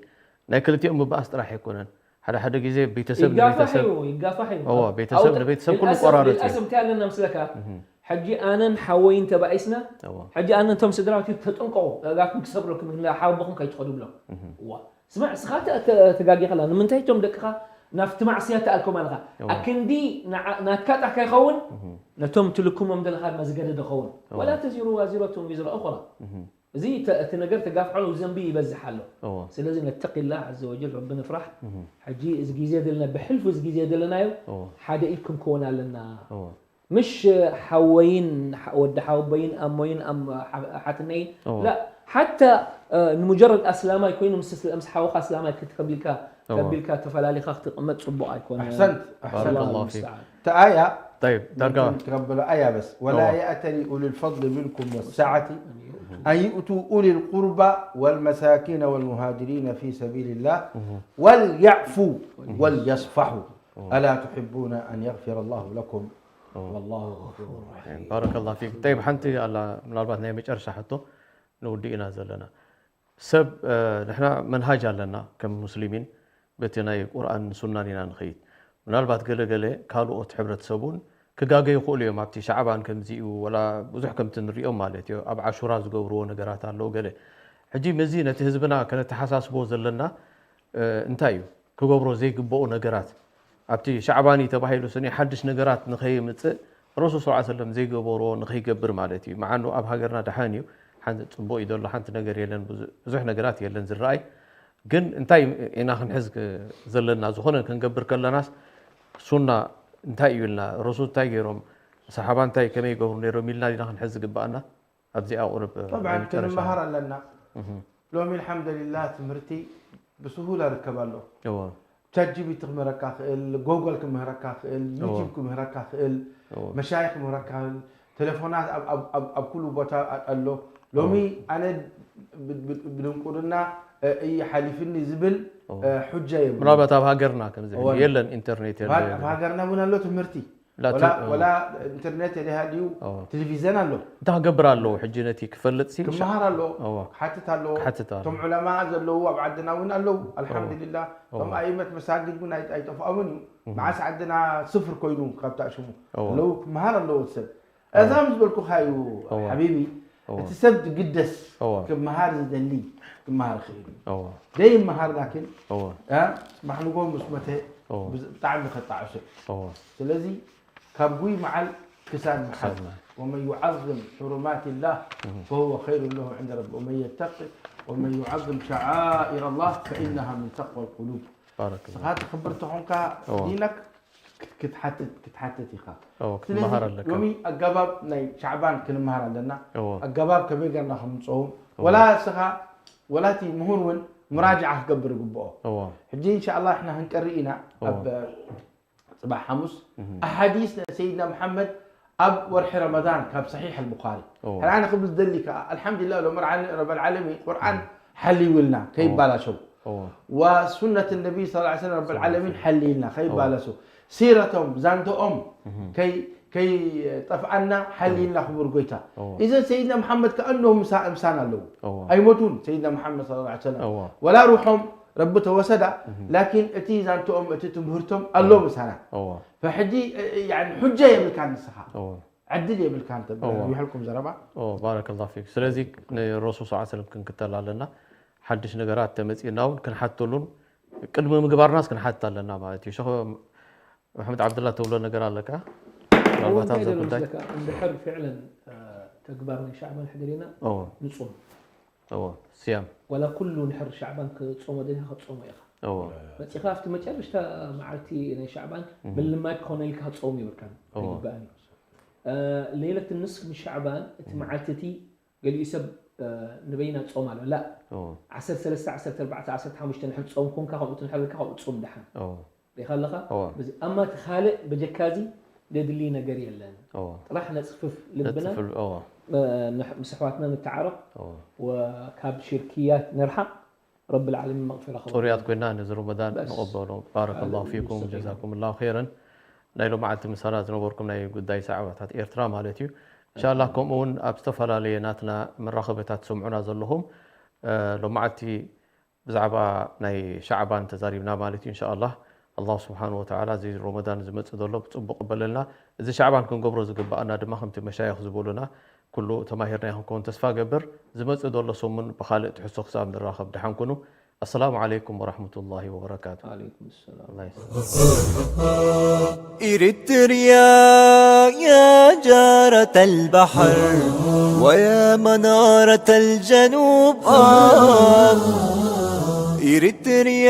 ናይ ክልቲኦም ምባኣስ ጥራሕ ኣይኮነን ሓደ ሓደ ግዜ ቤተሰብ ይጋፋሕ ንቤተሰብ እዩ ይጋፋሕ እዩ እዎ፣ ቤተሰብ ንቤተሰብ ኩሉ ቆራረፅ እዩ። እንታይ ኣለና ምስለካ ሕጂ ኣነን ሓወይን ተባኢስና እዎ። ሕጂ ኣነ እንቶም ስድራውቲ ተጠንቀቑ ጋኩም ክሰብረኩም ኢልና ሓወቦኹም ከይትኸዱ ብሎም እዋ ስማዕ ስኻ ተጋጊ ከላ ንምንታይ እቶም ደቅኻ ናብቲ ማዕስያ ተኣልኮም ኣለኻ ኣክንዲ ንዓ- ናትካ ጥራሕ ከይኸውን ነቶም ትልክሞም ዘለኻ ድማ ዝገደደ ኸውን ወላ ተዚሩ ዋዚረቱን ዊዝራ ኡኽራ እዚ ተ- እቲ ነገር ተጋፍዖን ዘንቢ ይበዝሕ ኣሎ እዎ። ስለዚ ነተቂላ ዘ ወጀል ረቢ ንፍራሕ ሕጂ እዚ ግዜ ዘለና ብሕልፉ እዚ ግዜ ዘለናዮ እዎ። ሓደ ኢድ ክንከውን ኣለና እዎ። ምሽ ሓወይን ወዲ ሓወቦይን ኣሞይን ሓትነይን እዎ። ላ ሓታ ንሙጀረድ ኣስላማይ ኮይኑ ምስ ምስ ሓወኻ ኣስላማይ ክትከቢልካ እዎ። ከቢልካ ተፈላሊኻ ክትቕመጥ ፅቡቕ ኣይኮነ أحسنت أحسنت ባረከላሁ ፊክ። ተኣያ طيب ዳርጋ ትብል ትረብሎ ኣያ በስ ولا እዎ። يأتل أولي الفضل منكم والسعة أن يؤتوا أولي القربى والمساكين والمهاجرين في سبيل الله وليعفوا وليصفحوا ألا تحبون أن يغفر الله لكم والله غفور رحيم ባረከላሁ ፊክ። طيب ሓንቲ ኣላ ምናልባት ናይ መጨረሻ ሕቶ ንውድእ ኢና ዘለና። ሰብ ንሕና መንሃጅ ኣለና ከም ሙስሊሚን በቲ ናይ ቁርኣን ሱናን ኢና ንኸይድ። ምናልባት ገለ ገለ ካልኦት ሕብረተሰብ እውን ክጋገ ይኽእሉ እዮም ኣብቲ ሻዕባን ከምዚ እዩ ወላ ብዙሕ ከምቲ ንሪኦም ማለት እዩ ኣብ ዓሹራ ዝገብርዎ ነገራት ኣለዉ ገለ ሕጂ ምዚ ነቲ ህዝብና ከነተሓሳስቦ ዘለና እንታይ እዩ ክገብሮ ዘይግበኦ ነገራት ኣብቲ ሻዕባኒ ተባሂሉ ስኒ ሓድሽ ነገራት ንኸይምፅእ ረሱል ስ ሰለም ዘይገበርዎ ንኸይገብር ማለት እዩ። መዓኑ ኣብ ሃገርና ደሓን እዩ፣ ሓንቲ ፅቡቅ እዩ ዘሎ፣ ሓንቲ ነገር የለን፣ ብዙ- ብዙሕ ነገራት የለን ዝረኣይ። ግን እንታይ ኢና ክንሕዝ ክ- ዘለና? ዝኾነ ክንገብር ከለናስ ሱና እንታይ እዩ ኢልና፣ ረሱል እንታይ ገይሮም፣ ሰሓባ እንታይ ከመይ ይገብሩ ነይሮም ኢልና ኢና ክንሕዝ ዝግባኣና። ኣብዚኣ ቁርብ طبعا ክንመሃር ኣለና። ሎሚ الحمد لله ትምህርቲ ብስሁላ ርከብ ኣሎ። እዎ ቻት ጂቢቲ ክምህረካ ክእል፣ ጎጎል ክምህረካ ክእል፣ ዩቲብ ክምህረካ ክእል፣ እዎ መሻይኽ ክምህረካ ክእል፣ ቴሌፎናት ኣብ- ኣብ- ኣብ- ኣብ ኩሉ ቦታ ኣሎ። ሎሚ ኣነ ብ- ብ- ብድንቁርና እ፣ እየ ሓሊፍኒ ዝብል እ፣ ሑጃ የብሉ። ምናልባት ኣብ ሃገርና ከምዚ እወን። የለን ኢንተርኔት የለን። ኣብ ሃገርና እውን ኣሎ ትምህርቲ ላ- ወላ- ወላ ኢንተርኔት የደሃልዩ እዎ። ቴሌቪዘን ኣሎ እንታይ ክገብር ኣለዎ ሕጂ ነቲ ክፈልጥ ሲ ክመሃር ኣለዎ እዎ። ክሓትት ኣለዎ ክሓትት ኣለዎ። እቶም ዑለማ ዘለዉ ኣብ ዓድና እውን ኣለዉ ኣልሓምዱሊላህ እቶም እዎ። ኣእመት መሳጊድ እውን ኣይ- ኣይጠፍኦምን እዩ መዓስ ዓድና ስፍር ኮይኑ ካብታ ሽሙ እዎ። ኣለዉ ክመሃር ኣለዎ እቲ ሰብ እዛ ምስ በልኩኻ እዩ እዎ። ሓቢቢ እዎ። እቲ ሰብ ዝግደስ እዎ። ክመሃር ዝደሊ ክመሃር ይኽእል እዩ እዎ ደይ መሃር ላኪን እዎ እ፣ ጽባሕ ንጎ ምስ መተ እዎ ብዝ- ብጣዕሚ ከጣዕሶ እዩ እዎ ስለዚ ካብ ጉይ መዓል ክሳድ መሓል ክሳድ መሓል። ومن يعظم حرمات الله فهو خير له عند ربه ومن يتق ومن يعظم شعائر الله فإنها من تقوى القلوب ባረክ ስኻ ተኽብር ተኾንካ እዎ። ዲነክ ክት- ክትሓትት ክትሓትት ኢኻ እዎ ስለዚ ክትመሃር ኣለካ ሎሚ ኣገባብ ናይ ሻዕባን ክንመሃር ኣለና እዎ ኣገባብ ከመይ ገርና ከምፅኦም ወላ ስኻ ወላቲ ምሁር እውን ምራጅዓ ክገብር ይግብኦ እዎ ሕጂ እንሻ ኣላ ንሕና ክንቀሪ ኢና እዎ። ኣብ ፅባሕ ሓሙስ ኣሓዲስ ናይ ሰይድና መሓመድ ኣብ ወርሒ ረመዳን ካብ ሰሒሕ ኣልቡኻሪ እዎ ሕና ክብል ዝደሊ ከዓ ኣልሓምዱሊላህ ሎም ረብ ዓለሚን ቁርኣን ሓልይውልና ከይባላሸው እዎ ወሱነት ነቢ ስ ሰለም ረብ ዓለሚን ሓልይልና ከይባላሸው ሲረቶም ዛንተኦም ከይ- ከይጠፍኣና ሓልይልና ክቡር ጎይታ እዎ እዘን ሰይድና መሓመድ ከኣኖም ምሳ እምሳን ኣለዉ እዎ ኣይሞቱን ሰይድና መሓመድ ስ ሰለም እዎ ወላ ሩሖም ረቢ ተወሰዳ ላኪን እቲ ዛንተኦም እቲ ትምህርቶም ኣሎ ምሳና እዎ ፈሕጂ እ- እ- ያኒ ሑጃ የብልካን ንስኻ እዎ ዕድል የብልካን ተብል እዎ። ይሕልኩም ዘረባ ኦ ባረከላሁ ፊክ ስለዚ ንረሱል ስ ሰለም ክንክተል ኣለና ሓድሽ ነገራት ተመፂእና እውን ክንሓተሉን ቅድሚ ምግባርናስ ክንሓትት ኣለና ማለት እዩ ሸኽ መሕመድ ዓብድላ ትብሎ ነገር ኣለካ እዎ ምናልባት እንታይ ኣብዚ ዘሎ ጉዳይ መስለካ እንድሕር ፍዕለን እ፣ ተግባር ናይ ሻዕባን ሕድሪና ኦ ንፁም ኦ ስያም ዋላ ኩሉ እንድሕር ሻዕባን ክፀሞ ደሊኻ ክትፀሞ ኢኻ ኦ መፂኻ ኣብቲ መጨረሽታ መዓልቲ ናይ ሻዕባን ምልማይ ክኾነ ኢልካ ክትፀውም ይብልካን እዎ። ኣይግባእን እዩ እ፣ ሌለት ንስፍ ምን ሻዕባን እቲ መዓልቲ እቲ ገሊኡ ሰብ እ፣ ንበይና ፆም ኣሎ ላ ኦ ዓሰርተ ሰለስተ ዓሰርተ ኣርባዕተ ዓሰርተ ሓሙሽተ ንድሕር ፆም ኮንካ ከምኡ ትንሕር ኢልካ ከምኡ ፁም ደሓን ኦ ሪኢኻ ኣለኻ እዎ። በዚ ኣማ እቲ ካልእ በጀካዚ ዘድሊ ነገር የለን ኦ ጥራሕ ነፅፍፍ ልብና ነጥፍል ኦ እ፣ ንሕ- ምስ ኣሕዋትና ንተዓረቕ ኦ ወካብ ሽርክያት ንርሓቕ ረቢ ልዓለሚን መቕፊራ ክበል ፅሩያት ኮይና ነዚ ረመዳን በስ። ንቐበሎ ባረከላሁ ኣለ ፊኩም ሙስተቂም። ጀዛኩም ላሁ ኸይረን ናይ ሎማዓልቲ ምሳና ዝነበርኩም ናይ ጉዳይ ሰዓባታት ኤርትራ ማለት እዩ እንሻላ ከምኡ እውን ኣብ ዝተፈላለየ ናትና መራኸበታት ትሰምዑና ዘለኹም እ፣ ሎማዓልቲ ብዛዕባ ናይ ሻዕባን ተዛሪብና ማለት እዩ እንሻላ ኣላሁ ስብሓን ወተዓላ እዚ ረመዳን ዝመፅእ ዘሎ ብፅቡቅ ቅበለልና እዚ ሻዕባን ክንገብሮ ዝግባኣና ድማ ከምቲ መሻይኽ ዝበሉና ኩሉ ተማሂርና ክንከውን ተስፋ ገብር ዝመፅእ ዘሎ ሰሙን ብካልእ ትሕሶ ክሳብ ንራኸብ ደሓን ኩኑ ኣሰላሙ ዓለይኩም ወራሕመቱላሂ ወበረካቱ عليكم السلام الله يسلمك. إريتريا يا جارة البحر ويا منارة الجنوب آه. إريتريا